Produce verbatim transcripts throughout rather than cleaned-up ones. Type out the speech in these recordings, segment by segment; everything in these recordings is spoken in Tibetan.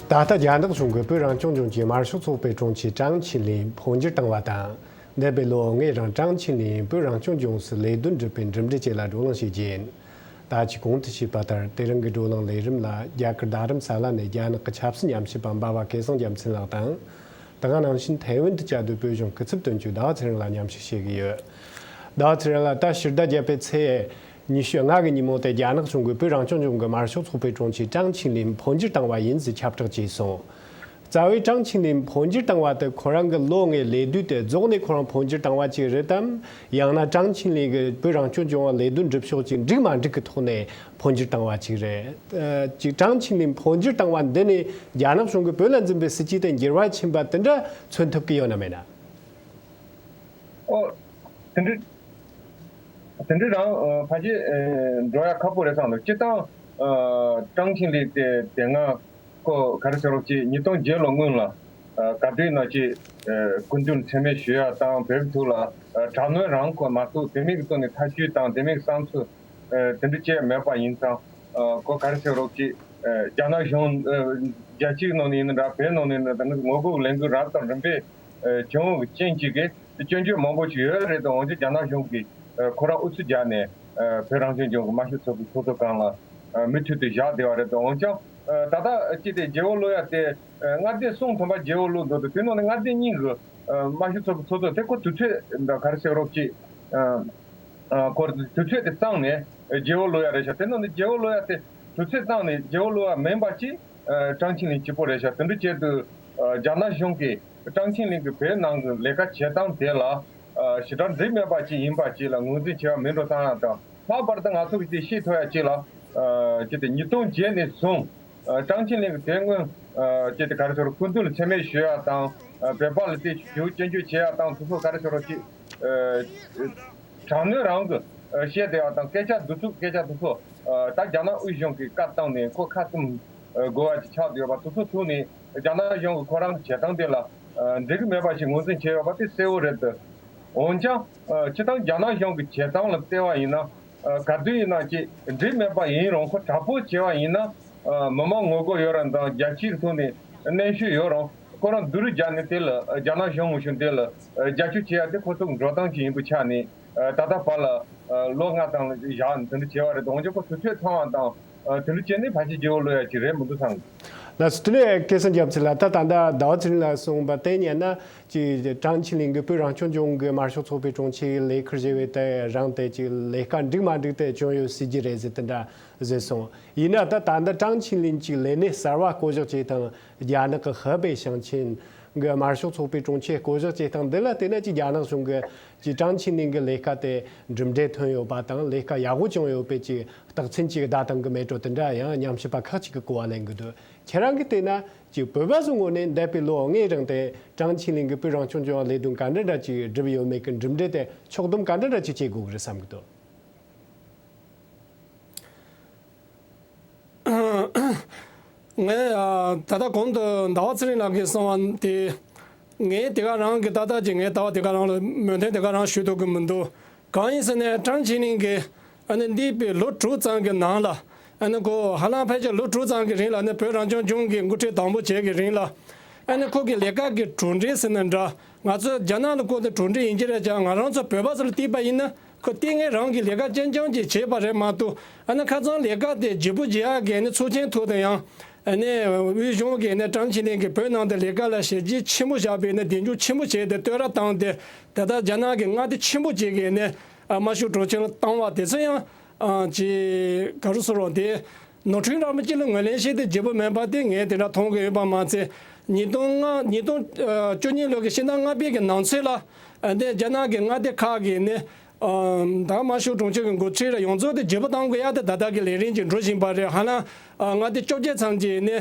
ད་ལྟ་རྒྱ་ནག་གཞུང་གིས་བོད་རང་སྐྱོང་ལྗོངས་ཀྱི་དམར་ཤོག་ཚོགས་པའི་དྲུང་ཆེ་ཀྲང་ཆིང་ལིན་འཕོ་འགྱུར་བཏང་བ་དང་། འདས་པའི་ལོ་ལྔའི་རིང་ཀྲང་ཆིང་ལིན་བོད་རང་སྐྱོང་ལྗོངས་སུ་ལས་དོན་སྒྲུབ་པའི་གྲུབ་འབྲས་བཅས་ལ་བགྲོ་གླེང་བྱེད་རྒྱུ་ཡིན། ད་ཅི་གོང་དུ་ཞུས་པ་ལྟར། དེ་རིང་གི་བགྲོ་གླེང་ལས་རིམ་ལ་རྒྱ་གར་རྡ་རམ་ས་ལ་ནས་རྒྱ་ནག་གི་ཆབ་སྲིད་ཉམས་ཞིབ་པ་འབའ་བ་སྐལ་བཟང་རྒྱལ་མཚན་ལགས་དང་། དེ་ག་ནང་བཞིན་ཐའེ་ཝན་དུ་བཅའ་སྡོད་བོད་གཞུང་སྐུ་ཚབ་དོན་གཅོད་ཟླ་བ་ཚེ་རིང་ལགས་མཉམ་ཞུགས་བྱེད་ཀྱི་ཡོད། ཟླ་བ་ཚེ་རིང་ལགས། ད་ཕྱི་ཟླ་བརྒྱད་པའི་ཚེས་ཉི་ཤུ་ལྔ་གི་ཉིན་མོ་དེ་རྒྱ་ནག་གཞུང་གིས་བོད་རང་སྐྱོང་ལྗོངས་ཀྱི་དམར་ཤོག་ཚོགས་པའི་དྲུང་ཆེ་ཀྲང་ཆིང་ལིན་འཕོ་འགྱུར་བཏང་བ་ཡིན་ཟེར་ཁྱབ་བསྒྲགས་བྱས་སོང་། རྩ་བའི་ཀྲང་ཆིང་ལིན་འཕོ་འགྱུར་བཏང་བ་དེ་ཁོ་རང་གི་ལོ་ལྔའི་ལས་དུས་དེ་རྫོགས་ནས་ཁོ་རང་འཕོ་འགྱུར་བཏང་བ་ཅིག་རེད་དམ། ཡང་ན་ཀྲང་ཆིང་ལིན་གྱིས་བོད་རང་སྐྱོང་ལྗོངས་ལ་ལས་དོན་སྒྲུབ་ཕྱོགས་ཅིག་འགྲིག་མ་འགྲིག་གི་ཐོག་ནས་འཕོ་འགྱུར་བཏང་བ་ཅིག་རེད། ཨ། ཅིག་ཀྲང་ཆིང་ལིན་འཕོ་འགྱུར་བཏང་བ་འདི་ནས་རྒྱ་ནག་གཞུང་གིས་བོད་ལ་འཛིན་པའི་སྲིད་ཇུས་དེ་འགྱུར་བ་ཕྱིན་པ་དེ་འདྲ་མཚོན་ཐུབ་ཀྱི་ཡོད་ན་མེད་ན། ཨོ། དེ་འདྲ། དེ་འདྲ་རང་ཕལ་ཆེར་འགྲོ་ཡ་ཁག་པོ་རེད་བསམ་འདུག་སྤྱིར་བཏང་། ཀྲང་ཆིང་ལིན་དེ་དེ་སྔ་ཁོ་ག་རེ་ཟེར་རོགས་ཅིག་ཉིས་སྟོང་བརྒྱད་ལོ་སྔོན་ལ་ག་དུས་ན་ཅིག་སྐུ་མདུན་མཚན་སྨད་ཞུ་ཡ་དང་བོད་ཐོག་ལ་དྲག་གནོན་རང་ཁོ་མ་གཏོགས་དེ་མིན་གྱི་ཐོག་ནས་ཐག་གཅོད་དང་དེ་མིན་གྱི་བསམ་ཚུལ་དེ་འདྲ་བྱས་མེད་པ་ཡིན་ཙང་། ཁོ་ག་རེ་ཟེར་རོགས་ཅིག་རྒྱ་ནག་གཞུང་རྒྱལ་སྤྱིའི་ནང་ནས་ཡིན་ན་འདྲ་བོད་ནང་ནས་ཡིན་ན་འདྲ་ངོ་རྒོལ་ལས་འགུལ་རབ་དང་རིམ་པས་བྱུང་བའི་རྐྱེན་གཅིག་གིས་སྐྱོན་བརྗོད་མང་པོ་ཞིག་ཡོད་རེད་དང་། འོན་ཀྱང་རྒྱ་ནག་གཞུང་གིས་ཁོ་རང་ཨུ་ཚུགས་རྒྱག་ནས་བོད་རང་སྐྱོང་ལྗོངས་ཀྱི་དམར་ཤོག་ཚོགས་པའི་ཚོགས་གཙོ་སྒང་ལ་མུ་མཐུད་དུ་བཞག་བསྡད་པ་རེད་དང་། འོན་ཀྱང་ད་ལྟ་ཅིག་དེ་རྗེ་བོ་ལོ་ཡ་དེ་མངའ་སྡེ་གསུམ་ཐམ་པ་རྗེ་བོ་ལོ་འདུག་དེ་ནང་ནས་མངའ་སྡེ་གཉིས་ཀྱི་དམར་ཤོག་ཚོགས་པའི་ཚོགས་གཙོ་དེ་ཁོ་དུས་ཚོད་འདྲ་ག་རེ་ཟེར་རོགས་ཅིག་ཁོ་དུས་ཚོད་དེ་བཏང་ནས་རྗེ་བོ་ལོ་ཡ་རེད་ཤག་དེ་ནང་ནས་རྗེ་བོ་ལོ་ཡ་དེ་དུས་ཚོད་བཏང་ནས་རྗེ་བོ་ལོ་ཡ་མིན་པ་ཅིག་ཀྲང་ཆིང་ལིན་གཅིག་པོ་རེད་ཤག་དེ་འདྲ་བྱས་དུས་རྒྱ་ནག་གཞུང་གིས་ཀྲང་ཆིང་ལིན་གྱི་བོད་ནང་གི་ལས་ཀ་བྱེད་སྟངས་དེ་ལ་ཞེ་དྲག་འགྲིག་མེད་པ་ཅིག་ཡིན་པ་ཅིག་ལ་ངོས་འཛིན་བྱས་པ་མིན་འགྲོ་བསམ་ཡ་དང་། ལྷག་པར་དུ་ང་ཚོ་གི་ཅིག་ཤེས་ཐུབ་ཡ་ཅིག་ལ་ཅིག་དེ་ཉིས་སྟོང་བརྒྱད་ནས་བཟུང་ཀྲང་ཆིང་ལིན་གྱི་དེ་སྔོན་ཅིག་དེ་ག་རེ་ཟེར་རོ་སྐུ་མདུན་ལ་མཚན་སྨད་ཞུ་ཡ་དང་བོད་པ་ལ་དེ་ཞུ་སྐྱོན་བརྗོད་བྱེད་ཡ་དང་དེ་ཚོ་ག་རེ་ཟེར་རོ་ཅིག་དྲག་གནོན་རང་གི་བཤད་བསྡད་པ་དང་སྐད་ཆ་བསྡུ་ཚུགས་སྐད་ཆ་དེ་ཚོ་ད་རྒྱ་ནག་དབུས་གཞུང་གིས་བཀའ་བཏང་ནས་ཁོ་ཁ་བཙུམ་དགོས་པ་ཅིག་ཆགས་བསྡད་ཡོད་པ་དེ་ཚོ་ཐུག་ནས་རྒྱ་ནག་གཞུང་གིས་ཁོ་རང་གི་བྱེད་སྟངས་དེ་ལ་འགྲིག་གི་མེད་པ་ཞིག་ངོས་འཛིན་བྱས་ཡོད་པ་དེ་གསལ་བོ་རེད་འདུག་འོན་ཀྱང་སྤྱིར་བཏང་རྒྱ་ནག་གཞུང་གི་བྱེད་སྟངས་ལ་བལྟས་པ་ཡིན་ན་ག་དུས་ཡིན་ན་ཅིག་འགྲིག་མེད་པ་ཡིན་རུང་ཁོ་དྲག་པོ་བྱས་པ་ཡིན་ན་མི་མང་ངོ་རྒོལ་ཡོད་ར་དང་རྒྱལ་སྤྱིའི་ཐོག་ནས་གནོན་ཤུགས་ཡོད་རུང་ཁོ་རང་སྡུག་རུས་རྒྱག་ནས་དེ་ལ་རྒྱ་ནག་གཞུང་ངོ་གཞུང་དེ་ལ་རྒྱབ་སྐྱོར་བྱེད་ཡ་དེ་ཁོ་ཚོ་གི་འགྲོ་སྟངས་ཅིག་ཡིན་པའི་ཆ་ནས། ད་ལྟ་བར་ལ་ལོ་ལྔ་ཙམ་བཞག་ནས་དེ་འདྲ་བྱས་པ་རེད། འོན་ཀྱང་ཁོ་དུས་ཚོད་ཚང་བ་དང་དེ་འདྲ་བྱས་ནས་ཕལ་ཆེར་རྗེ་བོ་ལོ་ཡ་ཅིག་རེད་མི་འདུག་བསམ་གི། ལགས་སོ། དེ་ནས་སྐལ་བཟང་རྒྱལ་མཚན་ལགས། ད་ད་ལྟ་ཟླ་བ་ཚེ་རིང་ལགས་གསུངས་པ་དེ་ཉན་ན་ཅིག་ཀྲང་ཆིང་ལིན་གྱིས་བོད་རང་སྐྱོང་ལྗོངས་ཀྱི་དམར་ཤོག་ཚོགས་པའི་དྲུང་ཆེའི་ལས་ཁུར་བཞེས་པའི་དེ་རིང་དེ་ཅིག་ལས་ཀ་འགྲིག་མ་འགྲིག་དེ་བྱུང་ཡོད་སྲིད་ཀྱི་རེད་ཟེར་དེ་འདྲ་བཟོས་སོང་། ཡིན་ན་ད་ད་ལྟ་ཀྲང་ཆིང་ལིན་ཅིག་ལས་གནས་གསར་བ་བསྐོ་གཞག་བྱས་དང་རྒྱ་ནག་གི་ཧེ་པེ་ཞིང་ཆེན་གྱི་དམར་ཤོག་ཚོགས་པའི་དྲུང་ཆེ་བསྐོ་གཞག་བྱས་སྟངས་འདི་ལ་བལྟས་ན་ཅིག་རྒྱ་ནག་གཞུང་གི་ཅིག་ཀྲང་ཆིང་ལིན་གྱི་ལས་ཀ་དེ་གྲུབ་འབྲས་ཐོན་ཡོད་པ་དང་ལས་ཀ་ཡག་པོ་བྱུང་ཡོད་པའི་ཅིག་རྟགས་མཚན་ཅིག་བསྡད་བཏང་གི་མེད་འགྲོ་དེ་འདྲ་ཡང་ཉམས་ཞིབ་པ་ཁག་ཅིག་གིས་གོ་བ་ལེན་གི་འདུག་ཁྱེད་རང་གིས་བལྟས་ན་ཅིག་བོད་པ་ཚོའི་ངོས་ནས་འདས་པའི་ལོ་ལྔའི་རིང་དེ་ཀྲང་ཆིང་ལིན་གྱིས་བོད་རང་སྐྱོང་ལྗོངས་ལས་དོན་ག་འདྲ་འདྲ་ཅིག་བསྒྲུབས་ཡོད་མེད་ཀྱི་གྲུབ་འབྲས་དེ་ཕྱོགས་བསྡོམས་ག་འདྲ་འདྲ་ཅིག་བྱེད་དགོས་ཀྱི་རེད་བསམ་གི་འདུག་ངས་ཨ་ད་ལྟ་གོང་དུ་ཟླ་བ་ཚེ་རིང་ལགས་ཀྱིས་གསུངས་པ་དེ་ངས་དེ་ག་རང་གི་ཏག་ཏག་ཅིག་ངས་ལྟ་བ་དེ་ག་རང་ལ་མོས་མཐུན་དེ་ག་རང་ཞུ་ཐུབ་ཀྱི་མི་འདུག་གང་ཡིན་ཟེར་ན་ཀྲང་ཆིང་ལིན་གྱིས་ཨ་ནི་འདས་པའི་ལོ་དྲུག་ཙམ་གྱི་ནང་ལ་ཨ་ནི་ཁོ་ཧ་ལམ་ཕལ་ཆེར་ལོ་དྲུག་ཙམ་གྱི་རིང་ལ་ནི་བོད་རང་སྐྱོང་ལྗོངས་ཀྱི་འགོ་ཁྲིད་དང་པོ་བྱས་ཀྱི་རིང་ལ་ཨ་ནི་ཁོ་གི་ལས་ཀ་གི་གྲུབ་འབྲས་ཟེར་ན་འདྲ། ང་ཚོས་རྒྱ་ནག་ལ་བསྐུར་ཏེ་གྲུབ་འབྲས་ཡིན་གྱི་རེད་ཀྱང་ང་རང་ཚོ་བོད་པ་ཚོ་ལ་བལྟས་པ་ཡིན་ན་ཁོ་ལྟས་ངན་རང་གི་ལས་ཀ་རྐྱང་རྐྱང་ཅིག་བྱས་པ་རེད་མ་གཏོགས་ཨ་ནི་ཁ་སང་ལས་ཀ་དེ་ལྗིད་པོ་བྱེད་ཡག་གི་ནི་ཚོགས་ཆེན་ཐོག་ཏུ་ཡང་ཨ་ནི་དབུས་གཞུང་གིས་ནི་ཀྲང་ཆིང་ལིན་གྱིས་བོད་ནང་དུ་ལས་ཀ་ལ་ཞལ་བརྗེད་ཆེན་པོ་བཞག་པའི་ནི་གདེང་འཇོག་ཆེན་པོ་བྱས་ཏེ་བསྟོད་ར་བཏང་སྟེ་ད་ལྟ་རྒྱ་ནག་གིས་མངའ་སྡེ་ཆེན་པོ་ཅིག་གི་ནི་དམར་ཤོག་གྲོས་ཆོད་ལ་བཏང་བ་དེ་ཚོ་ཡང་ཨ་ཅིག་ག་རེ་ཟེར་རོགས་དེ། ནོར་འཁྲུལ་རང་མི་གཅིག་ལ་ངོས་ལེན་བྱེད་དེ་བརྗེ་པོ་མིན་པ་དེ་ངས་དེ་འདྲ་མཐོང་གི་ཡོད་པ་མ་ཚད། ཉིས་སྟོང་ལྔ་ཉིས་སྟོང་བཅུ་གཉིས་ལོ་གི་ཕྱི་ཟླ་ལྔ་པའི་གི་ནང་ཚུད་ལ་ཨ་འདི་རྒྱ་ནག་གི་མངའ་སྡེ་ཁག་གི་ནི་ཨ་ད་དམར་ཤོག་གྲོས་ཆོད་ཀྱི་འགོ་ཁྲིད་ཡོངས་རྫོགས་དེ་བརྗེ་པོ་བཏང་དགོས་ཡ་དེ་ད་ལྟ་གི་ལས་རིམ་གྱི་འགྲོ་བཞིན་པ་རེད། ཧ་ལམ་ཨ་མངའ་སྡེ་བཅོ་བརྒྱད་ཙམ་གྱི་ནི་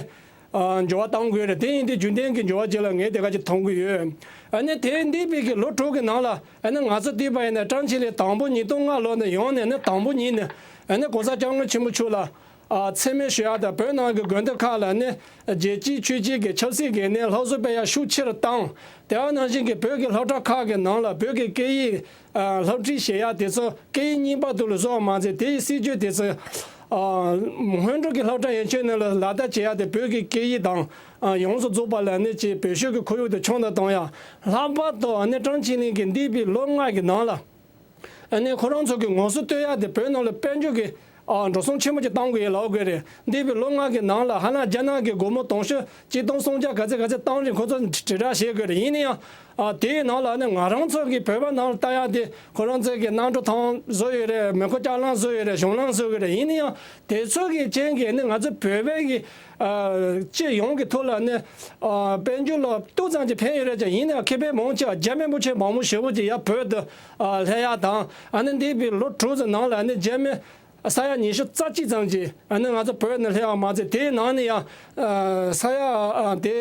ཨ་འགྱུར་བ་བཏང་དགོས་རེད། དེ་ཡིན་དུས་རྒྱུན་ལྡན་གྱི་འགྱུར་བ་ཅིག་ལ་ངས་དེ་ག་ཅིག་མཐོང་གི་ཡོད། ཨ་ནི་དེ་འདས་པའི་གི་ལོ་དྲུག་གི་ནང་ལ་ཨ་ནི་ང་ཚོ་བལྟས་པ་ཡིན་ན་ཀྲང་ཆིང་ལིན་དང་པོ་ཉིས་སྟོང་ལྔ་ལོ་ནས་ཡོང་ནས་ནི་དང་པོ་ཉིད་ནས་ཨ་ནི་༸གོང་ས་༸སྐྱབས་མགོན་ཆེན་པོ་མཆོག་ལ་ཨ་མཚན་སྨད་ཞུ་ཡ་དང་བོད་ནང་གི་དགོན་སྡེ་ཁག་ལ་ནི་རྒྱལ་སྤྱིའི་ཆོས་བརྒྱུད་ཀྱི་ཆབ་སྲིད་ཀྱི་ནི་སློབ་གསོ་སྤེལ་ཡ་ཤུགས་ཆེ་རུ་བཏང་། དེ་བ་ནང་བཞིན་གྱི་བོད་ཀྱི་སློབ་གྲྭ་ཁག་གི་ནང་ལ་བོད་ཀྱི་སྐད་ཡིག་ཨ་སློབ་ཁྲིད་བྱེད་ཡ་དེ་ཚོ་སྐད་ཡིག་གཉིས་པ་དུ་ལ་བཟོ་བ་མ་ཟད་དེ་ཡི་སྲིད་ཇུས་དེ་ཚོ་ ཨ་སྔོན་འགྲོ་གི་སློབ་གྲྭ་ཡན་ཆད་ནང་ལ་ལག་བསྟར་བྱེད་ཡ་དེ་བོད་ཀྱི་སྐད་ཡིག་དང་ཨ་ཡོངས་སུ་རྫོགས་པ་ལ་ནི་ཅིག་བོད་གཞུང་གི་ཁོར་ཡུག་དེ་ཆུང་དུ་གཏོང་ཡ། ལྷག་པར་དུ་ཨ་ནི་ཀྲང་ཆིང་ལིན་གྱིས་འདས་པའི་ལོ་ལྔ་གི་ནང་ལ་ཨ་ནི་ཁོ་རང་ཚོ་གི་ངོ་སོ་བསྟོད་ཡ་དེ་བོད་ནང་ལ་དཔལ་འབྱོར་གྱི་ཨ་འགྲོ་སོང་ཆེན་པོ་ཅིག་བཏང་དགོས་ཡ་ལབ་དགོས་རེད། འདས་པའི་ལོ་ལྔ་གི་ནང་ལ་ཧ་ལམ་རྒྱ་ནག་གི་སྒོར་མོ་དུང་ཕྱུར་གཅིག་སྟོང་སུམ་བརྒྱ་ག་ཚད་ག་ཚད་བཏང་རེད། ཁོ་ཚོ་དྲིལ་བསྒྲགས་བྱེད་དགོས་རེད། ཡིན་ན་ཡང་ཨ་དེའི་ནང་ལ་ནི་ང་རང་ཚོ་གི་བོད་པ་ནང་ལ་ལྟ་ཡ་དེ་ཁོ་རང་ཚོ་གི་གནམ་གྲུ་ཐང་བཟོ་ཡོད་རེད། མེ་འཁོར་ལྕགས་ལམ་བཟོ་ཡོད་རེད། གཞུང་ལམ་བཟོ་གི་རེད། ཡིན་ན་ཡང་དེ་ཚོ་གི་རྐྱེན་གྱིས་ནི་ང་ཚོ་བོད་པའི་གི་ཨ་སྤྱི་ཡོངས་ཀྱི་ཐོག་ལ་ནི་ཨ་དཔལ་འབྱོར་ལ་ཏོག་ཙམ་ཅིག་ཕན་ཡོད་རེད་ཀྱང་། ཡིན་ན་ཡང་ཁེ་ཕན་མང་ཆེ་བ་རྒྱ་མི་མང་ཆེ་མང་པོ་ཞེ་པོ་ཅིག་ཡར་བོད་དུ་ཨ་སླེབས་ཡ་དང་། ཨ་ནི་འདས་པའི་ལོ་དྲུག་ཙམ་ནང་ལ་ནི་རྒྱ་མི་ས་ཡ་ཉི་ཤུ་རྩ་གཅིག་ཙམ་ཅིག་ཨ་ནི་ང་ཚོ་བོད་ནས་སླེབས་པ་མ་ཚད། དེའི་ནང་ནས་ཡང་ཨ་ས་ཡ་ཨ་དེ་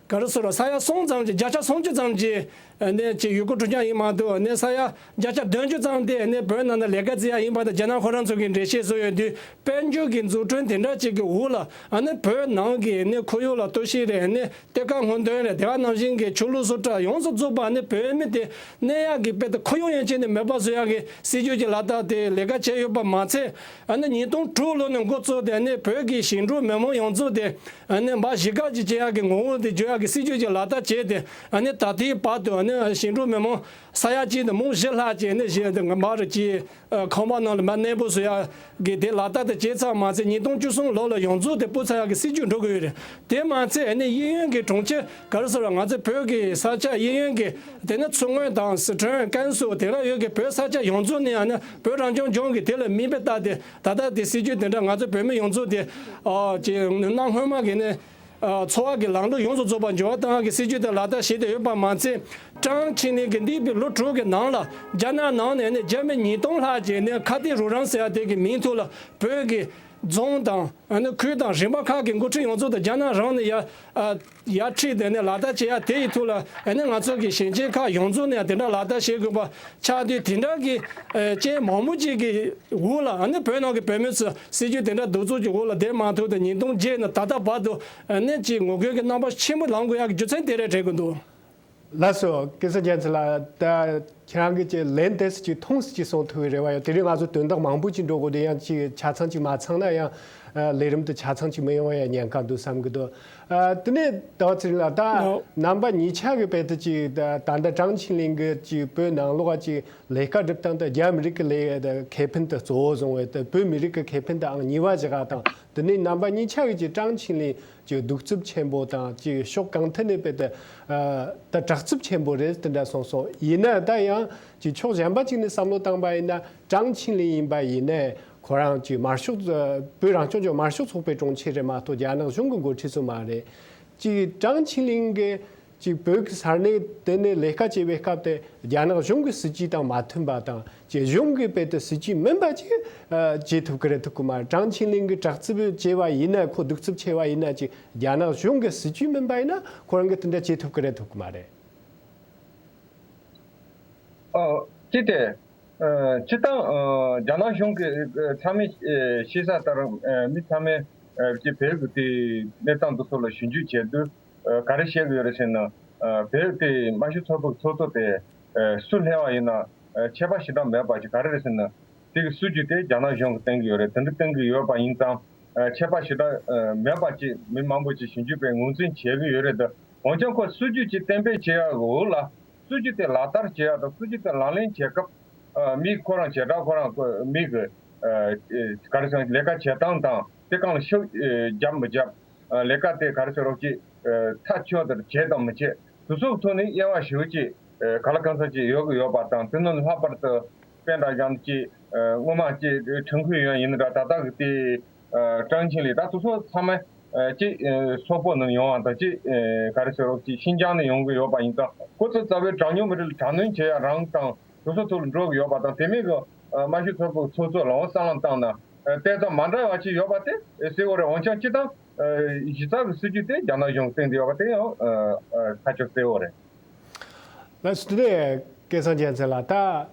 ག་རེ་ཟེར་རོ། ས་ཡ་གསུམ་ཙམ་ཅིག་བརྒྱ་ཆ་སུམ་ཅུ་ཙམ་ཅིག་ཨ་ནི་ཅིག་ཡུལ་སྐོར་སྤྲོ་འཆམ་ཡིན་མ་གཏོགས། ཨ་ནི་ས་ཡ་བརྒྱ་ཆ་བདུན་ཅུ་ཙམ་དེ་ཨ་ནི་བོད་ནང་ན་ལས་ཀ་བྱེད་ཡ་ཡིན་པ་དང་། རྒྱ་ནག་ཁོ་རང་ཚོ་གིས་འགྲེལ་བཤད་བཟོ་ཡོད་དུས་དཔལ་འབྱོར་གྱི་འཛུགས་སྐྲུན་དེ་འདྲ་ཅིག་གི་འོག་ལ་ཨ་ནི་བོད་ནང་གི་ཨ་ནི་ཁོར་ཡུག་ལ་གཏོར་བཤིག་རེད། ཨ་ནི་གཏེར་ཁ་སྔོག་འདོན་རེད། དེ་ག་ནང་བཞིན་གྱི་ཆོས་ལུགས་སྲོལ་ཕྲུག་ཡོངས་སུ་རྫོགས་པ་ནི་བོད་མི་དེ་གནས་ཡག་གི་དཔེ་དེ་ཁོར་ཡུག་ཡན་ཆད་ནས་མེད་པ་བཟོ་ཡག་གི་སྲིད་ཇུས་ཀྱི་ལག་བསྟར་དེ་ལས་ཀ་བྱས་ཡོད་པ་མ་ཚད། ཨ་ནི་ཉིས་སྟོང་དྲུག་ལོ་ནས་འགོ་བཙུགས་ཏེ་ནི་བོད་ཀྱི་ཞིང་འབྲོག་མི་མང་ཡོངས་རྫོགས་དེ་ཨ་ནི་འབའ་གཞིས་ཀ་ཅིག་བྱེད་ཡག་གི་ངོ་བོ་དེ་བརྗོད་ཡག་གི་སྲིད་ཇུས་ཀྱི་ལག་བསྟར་བྱས་ཏེ། ཨ་ནི་ད་ལྟའི་བར་དུ་ཨ་ནི་ཞིང་འབྲོག་མི་མང་ས་ཡ་གཅིག་དང་མང་བཞི་ལྷག་ཅིག་ཨ་ནི་གཞིས་དེ་མ་རུ་ཅིག་ཨ་ཁང་པ་ནང་ལ་མར་གནས་སྤོ་བཟོ་ཡག་གི་དེ་ལག་བསྟར་དེ་བྱས་ཚར་མ་ཚད་ཉིས་སྟོང་བཅུ་གསུམ་ལོ་ལ་ཡོངས་རྫོགས་དེ་སྤོ་ཚར་ཡག་གི་སྲིད་ཇུས་འགྲོ་གི་ཡོད་རེད། དེ་མ་ཚད་ཨ་ནི་གཡས་གཡོན་གྱི་གྲོང་ཁྱེར་ག་རེ་ཟེར་བ། ང་ཚོ་བོད་ཀྱི་ས་ཆ་གཡས་གཡོན་གྱི་དེ་ནི་མཚོ་སྔོན་དང་སི་ཁྲོན་ཀན་སུའུ་དེ་ག་ཡོད་ཀྱི་བོད་ས་ཆ་ཡོངས་རྫོགས་ནས་ཨ་ནི་བོད་རང་སྐྱོང་ལྗོངས་ཀྱི་དེ་ལ་མིང་དཔེ་བཏགས་ཏེ། ད་ལྟ་དེ་སྲིད་ཇུས་དེ་འདྲ་ང་ཚོ་བོད་མི་ཡོངས་རྫོགས་དེ་ཨ་ཅིག་གནའ་སྔོན་མ་གི་ནི་ཨ་འཚོ་བ་གི་ལམ་ལུགས་ཡོངས་སུ་རྫོགས་པ་འགྱུར་བ་གཏོང་ཡག་གི་སྲིད་ཇུས་དེ་ལག་བསྟར་བྱས་ཏེ་ཡོད་པ་མ་ཚད། ཀྲང་ཆིང་ལིན་གྱིས་འདས་པའི་ལོ་དྲུག་གི་ནང་ལ་རྒྱ་ནག་ནང་ནས་ནི་རྒྱ་མི་ཉིས་སྟོང་ལྷག་ཅིག་ནི་ཁ་གཏད་རོགས་རམ་ཟེར་ཡག་དེ་གི་མིང་ཐོག་ལ་བོད་ཀྱི་རྫོང་དང་ཨ་ནི་ཁུལ་དང་རིམ་པ་ཁག་གི་འགོ་ཁྲིད་ཡོངས་རྫོགས་དང་རྒྱ་ནག་རང་ནས་ཡར་ཨ་ཡར་ཁྲིད་དེ་ནས་ལག་བསྟར་བྱེད་ཡ་དེ་ཡི་ཐོག་ལ་ཨ་ནི་ང་ཚོ་གི་ཞིང་ཆེན་ཁག་ཡོངས་རྫོགས་ནས་དེ་འདྲ་ལག་བསྟར་བྱེད་དགོས་པ་ཆགས་དུས། དེ་འདྲ་གི་ཨ་རྐྱེན་མང་པོ་ཅིག་གི་འོག་ལ་ཨ་ནི་བོད་ནང་གི་བོད་མི་ཚོ་སྲིད་ཇུས་དེ་འདྲ་གདུག་རྩུབ་ཀྱི་འོག་ལ་བསྡད་མ་ཐུབ་སྟེ། ཉིས་སྟོང་བརྒྱད་ནས་ད་ལྟ་བར་དུ་ཨ་ནི་ཅིག་ངོ་རྒོལ་གྱི་རྣམ་པ་ཆེན་པོ་ལངས་དགོས་ཡ་གི་རྒྱུ་མཚན་དེ་རེད་དྲན་གྱི་འདུག། ལགས་སོ། སྐལ་བཟང་རྒྱལ་མཚན་ལགས། ད་ཁྱེད་རང་གིས་ཀྱི་ལན་དེ་ཅིག་མཐོང་སྲིད་ཅིག་གསུང་ཐུབ་པའི་རེ་བ་ཡོད། དེ་རིང་ང་ཚོ་དོན་དག་མང་པོ་ཅིག་འགྲོ་དགོས་དེ་ཡང་ཅིག་ཆ་ཚང་ཅིག་མ་ཚང་ན་ཡང་ཨ་ལས་རིམ་དེ་ཆ་ཚང་ཅིག་མི་ཡོང་བ་ཡང་ཉེན་ཁ་འདུག་བསམ་གྱི་འདུག། ཨ་དེ་ནས་ཟླ་བ་ཚེ་རིང་ལགས། ད་ལགས། རྣམ་པ་གཉིས་ཆ་གི་དཔེ་དེ་ཅིག་ད་ད་ལྟ་ཀྲང་ཆིང་ལིན་གྱིས་ཅིག་བོད་ནང་ལོགས་ཀ་ཅིག་ལས་ཀ་སྒྲུབ་སྟངས་དེ་རྒྱ་མི་རིགས་ཀྱི་ལས་ཁེ་ཕན་དེ་གཙོ་བོ་བཟུང་བས། དེ་བོད་མི་རིགས་ཀྱི་ཁེ་ཕན་དེའང་ཉེས་པ་བཞག་པ་དང་། དེ་ནས་རྣམ་པ་གཉིས་ཆ་གི་ཅིག་ཀྲང་ཆིང་ལིན་ཅིག་གདུག་རྩུབ་ཆེན་པོ་དང་ཅིག་ཕྱོགས་གང་ཐད་ནས་དཔེ་དེ་ཨ་ད་དྲག་རྩུབ་ཆེན་པོ་རེད་དེ་འདྲ་གསུངས་སོང་། ཡིན་ན་ད་ཡང་ཅིག་ཕྱོགས་གཞན་པ་ཅིག་ནས་བསམ་བློ་བཏང་པ་ཡིན་ན། ཀྲང་ཆིང་ལིན་ཡིན་པ་ཡིན་ནའི་ཁོ་རང་ཅིག་དམར་ཤོག་བོད་རང་སྐྱོང་ལྗོངས་དམར་ཤོག་ཚོགས་པའི་དྲུང་ཆེ་རེད་མ་གཏོགས་རྒྱ་ནག་གཞུང་གི་འགོ་ཁྲིད་ཚོ་མ་རེད། ཅིག་ཀྲང་ཆིང་ལིན་གྱིས་ཅིག་བོད་ཀྱི་ས་གནས་དེ་ནས་ལས་ཀ་བྱེད་པའི་སྐབས་དེ་རྒྱ་ནག་གཞུང་གི་སྲིད་ཇུས་དང་མ་མཐུན་པ་དང་། ཅིག་གཞུང་གི་དཔེ་དེ་སྲིད་ཇུས་མིན་པ་ཅིག་ཨ་བྱེད་ཐུབ་ཀྱི་རེད་ཐུབ་ཀྱི་མ་རེད། ཀྲང་ཆིང་ལིན་གྱིས་དྲག་རྩུབ་བྱས་པ་ཡིན་ན། ཁོ་གདུག་རྩུབ་ཆེ་བ་ཡིན་ན། ཅིག་རྒྱ་ནག་གཞུང་གི་སྲིད་ཇུས་མིན་པ་ཡིན་ན་ཁོ་རང་གིས་དེ་འདྲ་བྱེད་ཐུབ་ཀྱི་རེད་ཐུབ་ཀྱི་མ་རེད། ཨ་ཅི་སྟེ། ཨ་སྤྱིར་བཏང་ཨ་རྒྱ་ནག་གཞུང་གི་ཨ་ཚང་མས་ཨ་ཤེས་ས་ལྟར། ཨ་མི་ཚང་མས་ཨ་ཅིག་བོད་ཀྱི་དེ་གནས་སྟངས་དེ་ཚོ་ལ་ཞིབ་འཇུག་བྱས་དུས། ཨ་ག་རེ་བཤད་ཀྱི་ཡོད་རེད་ཟེར་ན། ཨ་བོད་དེ་དམར་ཤོག་ཚོགས་པའི་ཚོགས་གཙོ་དེ་ཨ་སུ་སླེབས་པ་ཡིན་ན་ཨ་ཆད་པ་ཞེ་དྲག་མེད་པ་ཅིག་ག་རེ་རེད་ཟེར་ན། དེ་གི་སྲིད་ཇུས་དེ་རྒྱ་ནག་གཞུང་གིས་བསྟན་གྱི་ཡོད་རེད། དེ་འདྲ་བསྟན་གྱི་ཡོད་པ་ཡིན་ཙང་། ཨ་ཆད་པ་ཞེ་དྲག་ཨ་མེད་པ་ཅིག་མི་མང་པོ་ཅིག་ཞིབ་འཇུག་པས་ངོས་འཛིན་བྱེད་ཀྱི་ཡོད་རེད་དེ། འོན་ཀྱང་ཁོ་སྲིད་ཇུས་ཅིག་གཏན་འབེབས་བྱེད་ཡག་གི་འོག་ལ་སྲིད་ཇུས་དེ་ལག་བསྟར་བྱེད་ཡག་དང་། སྲིད་ཇུས་དེ་ལག་ལེན་བྱེད་སྐབས་ཨ་མི་ཁོ་རང་བྱེ་བྲག་ཁོ་རང་ཁོ་མི་གི་ཨ་ག་རེ་ཟེར་ལས་ཀ་བྱེད་སྟངས་དང་། དེ་གང་ལ་ཤུགས་ཨ་བརྒྱབ་མི་བརྒྱབ། ཨ་ལས་ཀ་དེ་ག་རེ་ཟེར་རོགས་ཅིག་ཨ་མཐའ་ཆོད་དེར་བྱེད་དང་མི་བྱེད། དེ་ཚོའི་ཐོག་ནས་དབྱེ་བ་ཞེ་པོ་ཅིག་ཨ་ག་ལ་གང་ས་ཅིག་ཡོད་ཀྱི་ཡོད་པ་དང་། དེ་ནང་ལྷག་པར་དུ་པེན་ཀྲང་ཅང་ཅིག་ཨ་སྔོན་མ་ཅིག་ཁྲིན་ཁུའེ་ཡོན་ཡིན་ན་འདྲ། ད་ལྟ་གི་དེ་ཨ་ཀྲང་ཆིང་ལིན། ད་དེ་ཚོ་ཚང་མ་ཨ་ཅིག་ཨ་སོག་པོ་ནང་ཡོང་བ་དང་། ཅིག་ཨ་ག་རེ་ཟེར་རོགས་ཅིག་ཤིན་ཅང་ནས་ཡོང་གི་ཡོད་པ་ཡིན་ཙང་། ཁོ་ཚོ་རྩ་བའི་གྲངས་ཉུང་མི་རིགས་ལ་དྲག་གནོན་བྱེད་ཡ་རང་དང་དེ་ཚོ་ཐོག་ལ་འགྲོ་གི་ཡོད་པ་དང་། དེ་མིན་གྱི་ཨ་དམར་ཤོག་ཚོགས་པའི་ཚོགས་གཙོ་ལ་འོ་བསམ་བློ་བཏང་ན། ཨ་དེ་ཚོ་མ་འདྲ་བ་ཅིག་ཡོད་པ་དེ་གསལ་བོ་རེད། འོན་ཀྱང་སྤྱིར་བཏང་ཨ་གཞི་རྩ་གི་སྲིད་ཇུས་དེ་རྒྱ་ནག་གཞུང་གིས་བསྟན་བསྡད་ཡོད་པ་དེ་ཡང་ཨ་ཨ་ཁ་ཕྱོགས་གསལ་བོ་རེད། ལགས་སོ། དེ་ནས་སྐལ་བཟང་རྒྱལ་མཚན་ལགས། ད་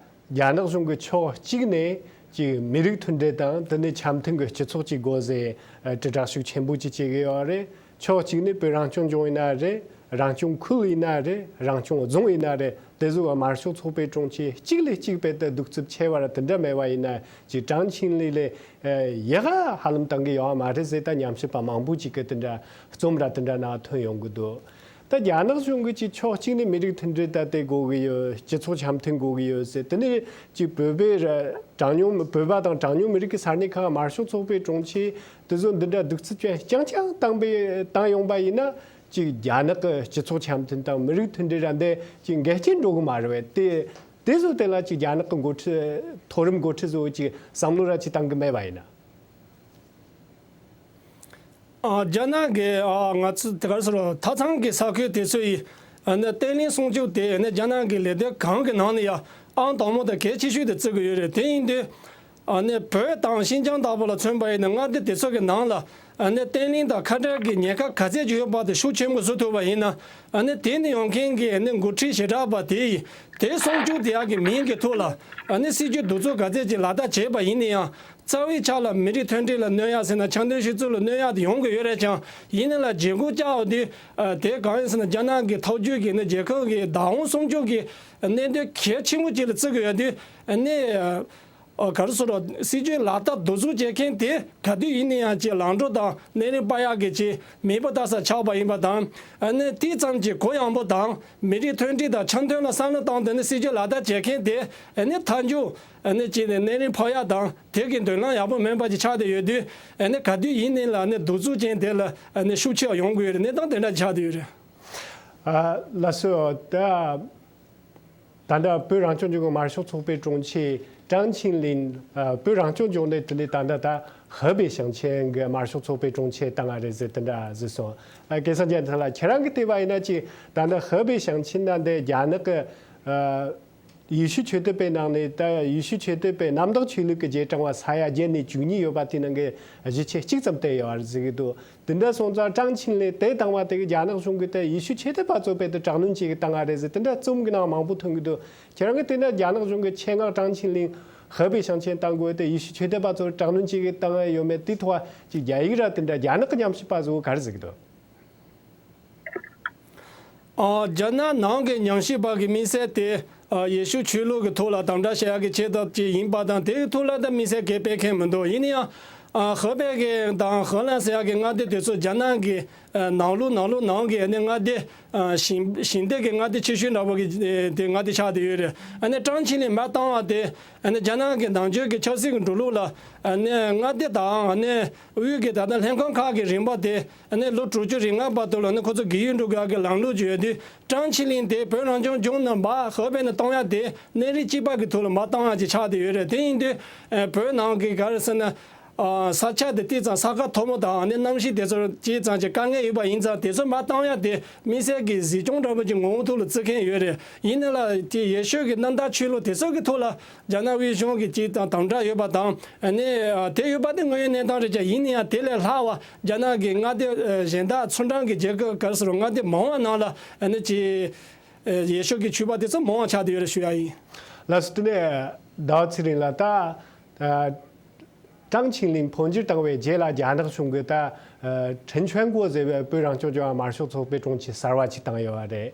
རྒྱ་ནག་གཞུང་གིས་ཕྱོགས་གཅིག་ནས་ཅིག་མི་རིགས་མཐུན་སྒྲིལ་དང་། དེ་ནས་འཆམ་མཐུན་གྱི་སྤྱི་ཚོགས་ཅིག་དགོས་ཟེར་ཨ་དྲིལ་བསྒྲགས་ཤུགས་ཆེན་པོ་ཅིག་བྱེད་ཀྱི་ཡོད་རེད། ཕྱོགས་གཅིག་ནས་བོད་རང་སྐྱོང་ལྗོངས་ཡིན་ན་རེད། རང་སྐྱོང་ཁུལ་ཡིན་ན་རེད། རང་སྐྱོང་རྫོང་ཡིན་ན་རེད། དེ་ཚོ་དམར་ཤོག་ཚོགས་པའི་དྲུང་ཆེ་གཅིག་ལས་གཅིག་དཔེ་དེ་གདུག་རྩུབ་ཆེ་བ་ར་དེ་འདྲ་མེད་པ་ཡིན་ན་ཅིག་ཀྲང་ཆིང་ལི་ལས་ཡག་ག་ཧ་ལམ་བཏང་གི་ཡོད་མ་རེད་ཟེར། ད་ཉམས་ཞིབ་པ་མང་པོ་ཅིག་གི་དེ་འདྲ་རྩོམ་ར་དེ་འདྲ་ནང་ཐོན་ཡོང་གི་འདུག་ད་རྒྱ་ནག་གཞུང་གིས་ཅིག་ཕྱོགས་གཅིག་ནས་མི་རིགས་མཐུན་སྒྲིལ་ད་དེ་དགོས་གི་ཡོད། སྤྱི་ཚོགས་འཆམ་མཐུན་དགོས་གི་ཡོད་ཟེར། དེ་ནས་ཅིག་བོད་པའི་ར་གྲངས་ཉུང་། བོད་པ་དང་གྲངས་ཉུང་མི་རིགས་ཀྱི་ས་གནས་ཁག་དམར་ཤོག་ཚོགས་པའི་དྲུང་ཆེ་དེ་ཚོ་འདི་འདྲ་གདུག་རྩུབ་ཅན་རྐྱང་རྐྱང་བཏང་པའི་བཏང་ཡོང་པ་ཡིན་ན། ཅིག་རྒྱ་ནག་གི་སྤྱི་ཚོགས་འཆམ་མཐུན་དང་མི་རིགས་མཐུན་སྒྲིལ་ར་འདི་ཅིག་འགལ་རྐྱེན་འགྲོ་གི་མ་རེད་པས། དེ་དེ་ཚོ་དེ་ལ་ཅིག་རྒྱ་ནག་གི་འགོ་ཁྲིད། མཐོ་རིམ་འགོ་ཁྲིད་ཚོ་ཅིག་བསམ་བློ་ར་ཅིག་བཏང་གི་མེད་པ་ཡིན་ན། ཨ། རྒྱ་ནག་གི། ཨ། ང་ཚོ་དེ་གར་སོང་། མཐའ་མཚམས་ཀྱི་ས་ཁུལ་དེ་ཚོ་ཡི། ཨ་ནི་བརྟན་ལྷིང་སྲུང་སྐྱོབ་དེ་ནི་རྒྱ་ནག་གི་ལས་དོན་གང་གི་ནང་ནས་ཡང་ཨང་དང་པོ་དང་གལ་ཆེ་ཤོས་དེ་བརྩི་གི་ཡོད་རེད། དེ་ཡིན་དུས། ཨ་ནི་བོད་དང་ཤིན་ཅང་ལྟ་བུ་ལ་མཚོན་པ་ཡིན་ན། མངའ་སྡེ་དེ་ཚོ་གི་ནང་ལ་ཨ་ནི་བརྟན་ལྷིང་དང་ཁ་བྲལ་གྱི་ཉེན་ཁ་ག་ཚད་ཅིག་ཡོད་པ་དེ་ཤུགས་ཆེན་པོ་བཟོ་ཐུབ་པ་ཡིན་ན། ཨ་ནི་དེ་ནས་ཡོང་མཁན་གྱི་ཨ་ནི་འགོ་ཁྲིད་བྱེ་བྲག་པ་དེ་ཡིས་དེ་སྲུང་སྐྱོབ་དེ་ཡག་གི་མིང་གི་ཐོག་ལ་ཨ་ནི་སྲིད་ཇུས་གདུག་རྩུབ་ག་ཚད་ཅིག་ལག་བསྟར་བྱས་པ་ཡིན་ན་ཡང་། རྩ་བའི་ཆ་ལ་མི་རིགས་མཐུན་སྒྲིལ་ལ་གནོད་ཡ་ཟེར་ན། འཆམ་མཐུན་ཞི་འཚོ་ལ་གནོད་ཡ་དེ་ཡོང་གི་ཡོད་རེད་ཀྱང་། ཡིན་ན་ལ་བརྗེ་སྒོ་བཅག་པ་དེ། ཨ། དེ་གང་ཡིན་ཟེར་ན། རྒྱ་ནག་གི་ཐོག་བརྒྱུད་ཀྱི་ནི་རྒྱལ་ཁབ་ཀྱི་བདག་དབང་སྲུང་སྐྱོབ་ཀྱི་གནད་དོན་གལ་ཆེན་པོ་ཅིག་ལ་བརྩི་གི་ཡོད་དུས། ཨ་ནི། ཨ། ག་རེ་ཟེར་རོ། སྲིད་ཇུས་ལག་བསྟར་གདུག་རྩུབ་བྱེད་མཁན་དེ་ག་དུས་ཡིན་ན་ཡང་ཅིག་ལམ་འགྲོ་དང་སྣེ་རིང་སྤར་ཡག་གི་ཅིག་མེས་པོ་ལྟ་ས་ཆགས་པ་ཡིན་པ་དང་། ཨ་ནི་དེ་ཙམ་གྱི་གུ་ཡངས་པོ་དང་མི་རིགས་མཐུན་སྒྲིལ་དང་འཆམ་མཐུན་ལ་བསམ་བློ་བཏང་སྟེ་ནི་སྲིད་ཇུས་ལག་བསྟར་བྱེད་མཁན་དེ་ཨ་ནི་མཐའ་མཇུག་ཨ་ནི་ཅིག་ནས་སྣེ་རིང་འཕོ་ཡག་དང་དེ་གི་མདུན་ལམ་ཡག་པོ་མིན་པ་ཅིག་ཆགས་བསྡད་ཡོད་དུས། ཨ་ནི་ག་དུས་ཡིན་ནའི་ལ་ནི་གདུག་རྩུབ་ཅན་དེ་ལ་ཨ་ནི་ཤུགས་ཆེ་བ་ཡོང་གི་ཡོད་རེད། གནས་སྟངས་དེ་འདྲ་ཆགས་བསྡད་ཡོད་རེད། ཨ། ལགས་སོ། ད་ད་ལྟ་བོད་རང་སྐྱོང་ལྗོངས་ཀྱི་དམར་ཤོག་ཚོགས་པའི་དྲུང་ཆེ་ཀྲང་ཆིང་ལིན། ཨ། བོད་རང་སྐྱོང་ལྗོངས་ནས་དེ་ནས་ད་ལྟ་ད་ཧེ་པེ་ཞིང་ཆེན་གྱི་དམར་ཤོག་ཚོགས་པའི་དྲུང་ཆེ་བཏང་བ་རེད་ཟེར་དེ་འདྲ་ཟེར་སོང་། ཨ། སྐལ་བཟང་རྒྱལ་མཚན་ལགས། ཁྱེད་རང་གིས་བལྟས་པ་ཡིན་ན་ཅིག་ད་ལྟ་ཧེ་པེ་ཞིང་ཆེན་ན་འདི་རྒྱ་ནག་གི། ཨ། ཡེ་ཤུ་ཆོས་དད་པའི་ནང་ནས། ད་ཡེ་ཤུ་ཆོས་དད་པའི་གནམ་བདག་ཆོས་ལུགས་ཀྱི་རྗེས་འབྲང་བ་ས་ཡ་བརྒྱད་ནས་བཅུ་གཉིས་ཡོད་པ་དེ་ནང་གི་གཞིས་བྱེས་གཅིག་ཙམ་བསྡད་ཡོད་པ་རེད་ཟེར་གྱི་འདུག་དེ་འདྲ་སོང་ཙང་ཀྲང་ཆིང་ལིན་དེ་བཏང་བ་དེ་གིས་རྒྱ་ནག་གཞུང་གིས་དེ་ཡེ་ཤུ་ཆོས་དད་པ་ཚོ་དཔེ་དེ་དྲག་གནོན་བྱེད་ཀྱི་བཏང་བ་རེད་ཟེར་དེ་འདྲ་རྩོམ་གྱི་ནང་མང་པོ་ཐོན་གྱི་འདུག་ཁྱེད་རང་གིས་བལྟས་ན་རྒྱ་ནག་གཞུང་གི་ཆེད་མངགས་ཀྲང་ཆིང་ལིན་ཧེ་པེ་ཞིང་ཆེན་བཏང་དགོས་དེ་ཡེ་ཤུ་ཆོས་དད་པ་ཚོར་དྲག་གནོན་བྱེད་ཀྱི་བཏང་བ་ཡོད་མེད་དེའི་ཐོག་ཅིག་རྒྱ་ཡིག་ར་དེ་འདྲ་རྒྱ་ནག་གི་ཉམས་ཞིབ་པ་ཚོ་ག་རེ་ཟེར་གྱི་འདུག་ཨ། རྒྱ་ནག་ནང་གི་ཉམས་ཞིབ་པ་གི་དམིགས་བསལ་དེ། ཨ། ཡེ་ཤུ་ཆོས་ལུགས་ཀྱི་ཐོག་ལ་དམ་དྲག་བྱེད་ཡག་གི་ཆེད་དུ་ཅིག་ཡིན་པ་དང་། དེའི་ཐོག་ལ་ད་དམིགས་བསལ་གྱི་སྤེལ་མཁན་མི་འདུག་ཡིན་ན་ཡང་། ཨ། ཧེ་པེ་གི་དང་ཧེ་ལན་ཟེར་ཡག་གི་མངའ་སྡེ་དེ་ཚོ་རྒྱ་ནག་གི། ཨ། ནང་ལུགས་ནང་ལུགས་ནང་གི་ཨ་ནི་མངའ་སྡེ། ཨ། ཞིང་ཞིང་སྡེ་གི་མངའ་སྡེ་ཆེ་ཤོས་འདྲ་པོ་གི་དེ་མངའ་སྡེ་ཆགས་བསྡད་ཡོད་རེད། ཨ་ནི་ཀྲང་ཆིང་ལིན་མར་བཏང་བ་དེ། ཨ་ནི་རྒྱ་ནག་གི་ནང་ཆོས་ཀྱི་ཆབ་སྲིད་ཀྱི་འགྲོ་ལུགས་ལ། ཨ་ནི་མངའ་སྡེ་དང་ཨ་ནི་དབུས་ཀྱི་ད་ལྟ་ལྷན་ཁང་ཁག་གི་རིམ་པ་དེ། ཨ་ནི་ལོ་དྲུག་ཅུ་རེ་ལྔ་བར་དུ་ལ་ནི་ཁོ་ཚོ་སྒེར་གཡོག་འགྲོ་དགོས་ཡག་གི་ལམ་ལུགས་ཅིག་ཡོད་དུས། ཀྲང་ཆིང་ལིན་དེ་བོད་རང་སྐྱོང་ལྗོངས་ནང་མར་ཧེ་པེ་ནས་གཏོང་ཡག་དེ་གནས་རིམ་གཅིག་པ་གི་ཐོག་ལ་མར་གཏོང་ཡག་ཅིག་ཆགས་བསྡད་ཡོད་རེད། དེ་ཡིན་དུས། ཨ། བོད་ནང་གི་ག་རེ་ཟེར་ན། ཨ། ས་ཆ་དེ་ཏོག་ཙམ་ས་ཁ་མཐོ་པོ་དང་། ཨ་ནི་གནམ་གཤིས་དེ་ཚོར་ཅིག་ཙམ་ཅིག་དཀའ་ངལ་ཡོད་པ་ཡིན་ཙང་། དེ་ཚོ་མར་གཏོང་ཡག་དེ་དམིགས་བསལ་གྱི་གཟིགས་སྐྱོང་འདྲ་པོ་ཅིག་ངོ་བོ་ཐོག་ལ་བརྩི་མཁན་ཡོད་རེད། ཡིན་ན་ལ་དེ་ཡེ་ཤུ་གི་གནམ་བདག་ཆོས་ལུགས་དེ་ཚོ་གི་ཐོག་ལ་རྒྱ་ནག་དབུས་གཞུང་གི་ཅིག་དང་དམ་དྲག་ཡོད་པ་དང་། ཨ་ནི། ཨ། དེ་ཡོད་པ་དེ་དངོས་ཡོད་གནས་སྟངས་རེད་ཀྱང་། ཡིན་ན་ཡང་དེ་ལས་ལྷག་པ་རྒྱ་ནག་གི་མངའ་སྡེ། ཨ། གཞན་དག་ཚུལ་ཁྲིམས་ཀྱི་རྒྱལ་ཁབ་ག་རེ་ཟེར་རོ། མངའ་སྡེ་མང་བ་ནང་ལ་ཨ་ནི་ཅིག་ཨ། ཡེ་ཤུ་གི་ཆོས་པ་དེ་ཚོ་མང་བ་ཆགས་བསྡད་ཡོད་རེད་ཞུ་ཡག་ཡིན། ལགས་སོ། དེ་ནས་ཟླ་བ་ཚེ་རིང་ལགས། ད། ཨ། ཀྲང་ཆིང་ལིན་འཕོ་འགྱུར་བཏང་བའི་རྗེས་ལ་རྒྱ་ནག་གཞུང་གིས་ད། ཨ། ཁྲིན་ཆོན་གོ་ཟེར་བའི་བོད་རང་སྐྱོང་ལྗོངས་དམར་ཤོག་ཚོགས་པའི་དྲུང་ཆེ་གསར་བ་ཅིག་བཏང་ཡོད་པ་རེད།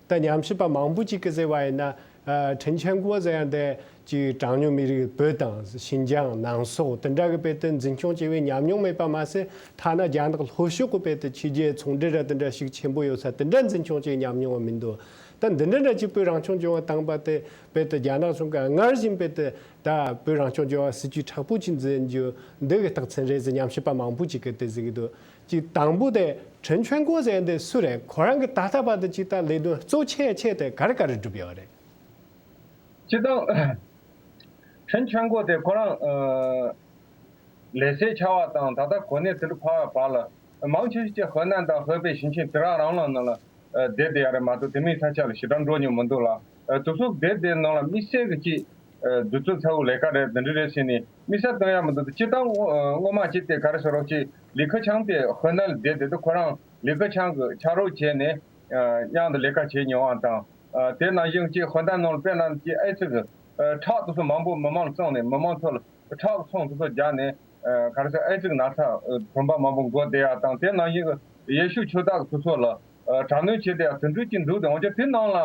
ད་ཉམས་ཞིབ་པ་མང་པོ་ཅིག་གིས་ཟེར་བ་ཡིན་ན། ཨ། ཁྲིན་ཆོན་གོ་ཟེར་ཡག་འདི་ཅིག་གྲངས་ཉུང་མི་རིགས་བོད་དང་ཤིན་ཅང་ནང་སོག་དེ་འདྲ་གི་དཔེ་དེ་འཛིན་སྐྱོང་བྱས་པའི་ཉམས་མྱོང་མེད་པ་མ་ཟད། ཐ་ན་རྒྱ་ནག་ལྷོ་ཕྱོགས་ཀྱི་དཔེ་དེ་ཕྱི་རྒྱལ་ཚོང་འབྲེལ་ར་དེ་འདྲ་ཤུགས་ཆེན་པོ་ཡོད་ས་དེ་འདྲ་འཛིན་སྐྱོང་བྱས་ཉམས་མྱོང་བ་མི་འདུག་ད་འདི་འདྲ་འདྲ་ཅིག་བོད་རང་སྐྱོང་ལྗོངས་བ་བཏང་པ་དེ་དཔེ་དེ་རྒྱ་ནག་གཞུང་གིས་སྔར་བཞིན་དཔེ་དེ་ད་བོད་རང་སྐྱོང་ལྗོངས་བ་སྲིད་ཇུས་མཁྲེགས་པོ་ཅིག་འཛིན་རྒྱུ་འདི་གི་རྟགས་མཚན་རེད་ཟེར་ཉམས་ཞིབ་པ་མང་པོ་ཅིག་གིས་དེ་ཟེར་གི་འདུག་ཅིག་དང་པོ་དེ་ཁྲིན་ཆོན་གོ་ཟེར་འདི་སུ་རེད། ཁོ་རང་གི་ད་ལྟ་བར་དུ་ཅིག་ད་ལས་དོན་གཙོ་ཆེ་ཆེ་དེ་ག་རེ་ག་རེ་བསྒྲུབས་ཡོད་རེད། སྤྱིར་བཏང་། ཁྲིན་ཆོན་གོ་དེ་ཁོ་རང་། ཨ། ལས་སའི་ཆར་པ་དང་ད་ལྟ་གོ་གནས་དེ་འདྲ་འཕར་བའི་བར་ལ། མང་ཆེ་ཤོས་ཀྱིས་ཧེ་ནན་དང་ཧེ་པེ་ཞིང་ཆེན་དེ་རང་རང་ལ་ནང་ལ་བསྡད་བསྡད་ཡ་རེད་མ་གཏོགས། དེ་མིན་ས་ཆ་ལ་ཞེ་དྲག་འགྲོ་མྱོང་མི་འདུག་ལ། དེ་ཚོ་བསྡད་བསྡད་ནང་ལ་དམིགས་བསལ་གྱི་ཅིག་དུས་ཚོད་ཚ་བོ་ལས་ཀ་རེད། འདི་འདྲ་རེད་ཟེར་ནས་དམིགས་བསལ་སྟོན་ཡ་མི་འདུག་སྤྱིར་བཏང་སྔོན་མ་ཅིག་དེ་ག་རེ་ཟེར་རོགས། ཅིག་ལི་ཁེ་ཆང་དེ་ཧེ་ནན་ལ་བསྡད་བསྡད་དུས་ཁོ་རང་ལི་ཁེ་ཆང་གི་ཕྱག་རོགས་བྱས་ནས་མཉམ་དུ་ལས་ཀ་བྱས་མྱོང་བ་དང་། ཨ། དེ་ནང་བཞིན་གྱི་ཧེ་ནན་ནང་ལ་དཔེར་ན་ཅིག་ཨེ་ཙི་གི། ཨ། ཁྲག་དེ་ཚོ་མང་པོ་མི་མང་ལ་བཙོངས་ནས་མི་མང་ཚོ་ལ་ཁྲག་གི་ཚོང་དེ་ཚོ་རྒྱག་ནས། ཨ། ག་རེ་ཟེར། ཨེ་ཙི་གི་ན་ཚ་བུམ་པ་མང་པོ་འགོས་བསྡད་ཡ་དང་། དེ་ནང་བཞིན་གྱི་ཡེ་ཤུ་ཆོས་བདག་དེ་ཚོ་ལ་ དྲག་གནོན་བྱས་བསྡད་ཡ་དེ་འདྲ་ཅིག་འདུག་དེ་འོན་ཀྱང་དེ་ནང་ལ་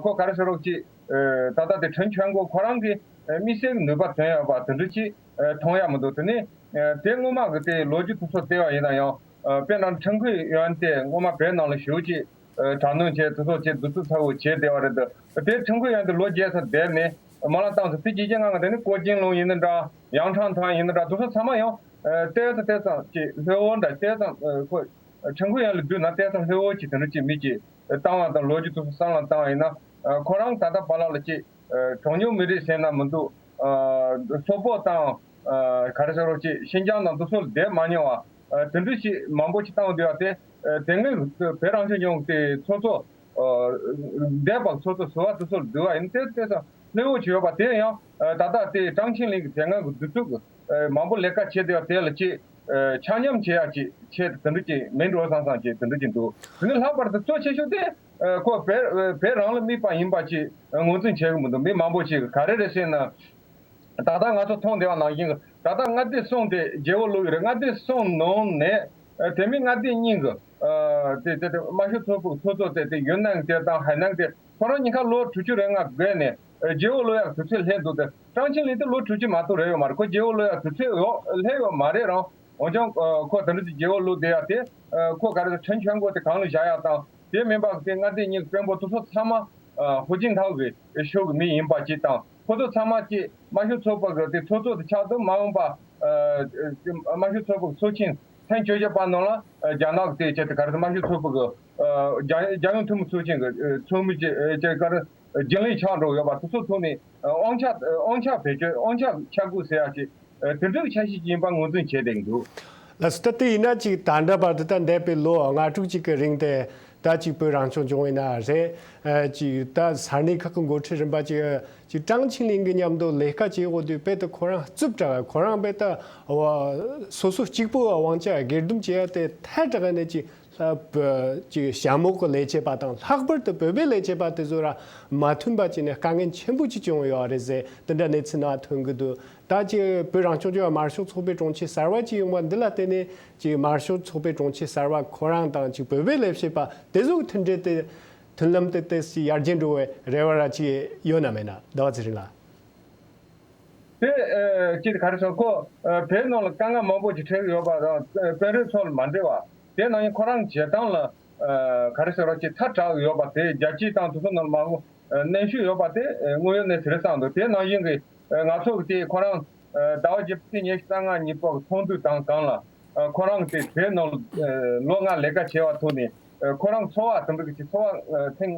ཁོ་ག་རེ་ཟེར་རོགས་ཅིག་ད་ལྟ་དེ་ཁྲིན་ཆོན་གོ་ཁོ་རང་གི་དམིགས་བསལ་གྱི་ནུས་པ་ཐོན་ཡོད་པ་དེ་འདྲ་ཅིག་མཐོང་ཡ་མི་འདུག་དེ་ནས་དེ་སྔོན་མ་གི་དེ་ལོ་རྒྱུས་དེ་ཚོ་བལྟས་པ་ཡིན་ན་ཡང་དཔེར་ན་ཁྲིན་ཁུའེ་ཡོན་དེ་སྔོན་མ་བོད་ནང་ལ་ཞེ་པོ་ཅིག་དྲག་གནོན་བྱས་དེ་ཚོ་བྱས་གདུག་རྩུབ་ཚ་པོ་བྱས་བསྡད་པ་རེད་འདུག་དེ་ཁྲིན་ཁུའེ་ཡོན་དེ་ལོ་བརྒྱད་ཙམ་བསྡད་ནས་མ་ལངས་བཏང་ཚེ་དེ་རྗེས་ཀྱི་ངང་དེ་ནི་ཀོ་ཅིན་ལུང་ཡིན་ན་འདྲ། ཡང་ཁྲང་ཐང་ཡིན་ན་འདྲ། དེ་ཚོ་ཚང་མ་ཡང་ཏོག་ཙམ་ཏོག་ཙམ་ཅིག་ལྷོད་པོ་འདྲ་ཏོག་ཙམ་ཁོ་ཁྲིན་ཁུའེ་ཡོན་ལ་བསྡུར་ན་ཏོག་ཙམ་ལྷོད་པོ་ཅིག་དེ་འདྲ་ཅིག་མི་ཅིག་བཏང་བ་དང་ལོ་རྒྱུས་དེ་ཚོ་བསམ་བློ་བཏང་བ་ཡིན་ན་ཁོ་རང་ད་ལྟ་བར་ལ་ལ་ཅིག་གྲངས་ཉུང་མི་རིགས་ཟེར་ན་མི་འདུག་སོག་པོ་དང་ག་རེ་ཟེར་རོགས་ཅིག་ཤིན་ཅང་དང་དེ་ཚོ་ལ་བསྡད་མ་མྱོང་བ་དེ་འདྲ་ཞིག་མང་པོ་ཞིག་བཏང་བསྡད་པ་དེ་དེ་སྔའི་བོད་རང་སྐྱོང་ལྗོངས་དེ་ཚོགས་གཙོ་འདས་པ་ཚོགས་གཙོ་ཟུར་པ་དེ་ཚོ་ལ་བསྡུར་བ་ཡིན་ཏེ་ཏེ་ཚོ་ལྷོད་པོ་བྱས་ཡོད་པ་དེ་ཡང་ད་ལྟ་དེ་ཀྲང་ཆིང་ལིན་གྱི་དེ་སྔའི་གི་བསྡུར་ཚུལ་གི་མང་པོ་ལས་ཀ་བྱས་བསྡད་པ་དེ་ལ་ཅིག་ཆ་མཉམ་བྱེད་ཡག་ཅིག་བྱས་དེ་འདྲ་ཅིག་མིན་འགྲོ་བསམ་བསམ་ཅིག་དེ་འདྲ་ཅིག་འདུག་དེ་ནས་ལྷག་པར་དུ་གཙོ་ཆེ་ཤོས་དེ་ཁོ་བོད་བོད་རང་ལ་དམིགས་པ་ཡིན་པ་ཅིག་ངོས་འཛིན་བྱེད་གི་མི་འདུག་མི་མང་པོ་ཞིག་གིས་ག་རེ་རེད་ཟེར་ན། ད་ལྟ་ང་ཚོ་མཐོང་བསྡད་པ་ནང་བཞིན་གྱི་ད་ལྟ་མངའ་སྡེ་གསུམ་དེ་རྒྱལ་པོ་བླུགས་ཡོད་རེད། མངའ་སྡེ་གསུམ་ནང་ནས་དེ་མིན་མངའ་སྡེ་གཉིས་ཀྱི་དེ་དེ་དམར་ཤོག་ཚོགས་པའི་ཚོགས་གཙོ་དེ་དེ་ཡུན་ནན་དེ་དང་ཧའེ་ནན་དེ་ཁོ་རང་གཉིས་ཀ་ལོ་དྲུག་ཅུ་རེ་ལྔ་བརྒལ་ནས་རྒྱལ་པོ་བླུགས་ཡག་དུས་ཚོད་སླེབས་འདུག་དེ་ཀྲང་ཆིང་ལིན་དེ་ལོ་དྲུག་ཅུ་མ་གཏོགས་རེད་ཡོད་མ་རེད། ཁོ་རྒྱལ་པོ་བླུགས་ཡག་དུས་ཚོད་ཡོད་སླེབས་ཡོད་མ་རེད་རུང་། འོན་ཀྱང་ཁོ་དེ་འདྲ་ཅིག་རྒྱལ་པོ་བླུགས་བསྡད་ཡག་དེ་ཁོ་ག་རེ་ཁྲིན་ཆོན་གོ་དེ་གང་ལ་བཞག་ཡག་དང་དེ་མིན་པ་དེ་མངའ་སྡེ་གཉིས་ཀྱི་དཔོན་པོ་དེ་ཚོ་ཚང་མ་ཧུའུ་ཅིན་ཐའོ་གི་ཕྱོགས་ཀྱི་མི་ཡིན་པ་ཅིག་དང་། ཁོ་ཚོ་ཚང་མ་ཅིག་དམར་ཤོག་ཚོགས་པ་གི་དེ་ཚོགས་གཙོ་དེ་ཆགས་དུས་མ་འོངས་པ་དམར་ཤོག་ཚོགས་པ་གི་ཚོགས་ཆེན་ཐེངས་བཅོ་བརྒྱད་པ་ནང་ལ་རྒྱ་ནག་གི་དེ་བྱས་ཏེ་ག་རེ་དམར་ཤོག་ཚོགས་པ་གི་རྒྱ་རྒྱལ་ཡོངས་འཐུས་མི་ཚོགས་ཆེན་གི་ཚོགས་མི་ཅིག་བྱས་ག་རེ་རྒྱུན་ལས་ཆགས་འགྲོ་ཡོད་པ་དེ་ཚོ་ཐོག་ནས་དབང་ཆ་དབང་ཆ་བེད་སྤྱོད་དབང་ཆ་ཆ་བགོས་ཟེར་ཡག་ཅིག་དེ་འདྲའི་འཆར་གཞི་ཅིག་ཡིན་པ་ངོས་འཛིན་བྱས་བསྡད་ཀྱི་འདུག་ལགས་སོ། ད་དེ་ཡིན་ན་ཅིག་ད་ལྟ་བར་དུ་ད་འདས་པའི་ལོ་ལྔ་དྲུག་ཅིག་གི་རིང་དེ་ད་ཅིག་བོད་རང་སྐྱོང་ལྗོངས་ཡིན་ན་རེད། ཅིག་ད་ས་གནས་ཁག་གི་འགོ་ཁྲིད་རིམ་པ་ཅིག་ཅིག་ཀྲང་ཆིང་ལིན་གྱི་མཉམ་དུ་ལས་ཀ་བྱེད་འོ་དུས་དཔེ་དེ་ཁོ་རང་རྩུབ་དྲགས། ཁོ་རང་དཔེ་ད་སོ་སོ་གཅིག་པུ་དབང་ཆ་སྒེར་སྡོམ་བྱེད་ཡ་དེ་ཐལ་དྲགས་ནས་ཅིག་ཅིག་ཞྭ་མོ་གི་ལས་བྱེད་པ་དང་ལྷག་པར་དུ་བོད་པའི་ལས་བྱེད་པ་དེ་ཚོ་ར་མ་མཐུན་པ་བྱས་ནས་དཀའ་ངལ་ཆེན་པོ་ཅིག་བྱུང་ཡོད་རེད་ཟེར་དེ་འདྲ་གནས་ཚུལ་ནང་ཐོན་གྱི་འདུག་ད་ཅིག་བོད་རང་སྐྱོང་ལྗོངས་དམར་ཤོག་ཚོགས་པའི་དྲུང་ཆེ་གསར་པ་ཅིག་ཡོང་བ་འདི་ལ་བརྟེན་ནས་ཅིག་དམར་ཤོག་ཚོགས་པའི་དྲུང་ཆེ་གསར་པ་ཁོ་རང་དང་ཅིག་བོད་པའི་ལས་བྱེད་པ་དེ་ཚོ་གི་མཐུན་སྒྲིལ་དེ་མཐུན་ལམ་དེ་ཏོག་ཙམ་ཡར་རྒྱས་འགྲོ་བའི་རེ་བ་ར་ཅིག་ཡོད་ན་མེད་ན། ཟླ་བ་ཚེ་རིང་ལགས། དེ་ཅིག་ག་རེ་ཟེར་ཁོ་བོད་ནང་ལ་དཀའ་ངལ་མང་པོ་ཅིག་འཕྲད་ཡོད་པ་དང་དཔོན་རིགས་ཚོ་ལ་མ་འདྲེས་པ་དེ་ནང་བཞིན་ཁོ་རང་བྱེད་སྟངས་ལ་ག་རེ་ཟེར་བ་ཅིག་ཐལ་དྲགས་ཡོད་པ་དེ་རྒྱལ་སྤྱི་དང་དེ་ཚོ་ནང་ལ་མང་པོ་གནོན་ཤུགས་ཡོད་པ་དེ་དངོས་ཡོད་གནས་ཚུལ་རེད་བསམ་འདུག་དེ་ནང་བཞིན་གྱི་ང་ཚོ་གི་དེ་ཁོ་རང་ཟླ་བ་བརྒྱད་པ་ཚེས་ཉི་ཤུ་རྩ་ལྔ་ཉིན་པོ་གི་ཚོགས་འདུ་དང་སྒང་ལ་ཁོ་རང་གི་དེ་བོད་ནང་ལ་ལོ་ལྔ་ལས་ཀ་བྱས་པ་ཐོག་ནས་ཁོ་རང་འཚོ་བ་དེ་འདྲ་གི་ཅིག་འཚོ་བ་ཐེངས་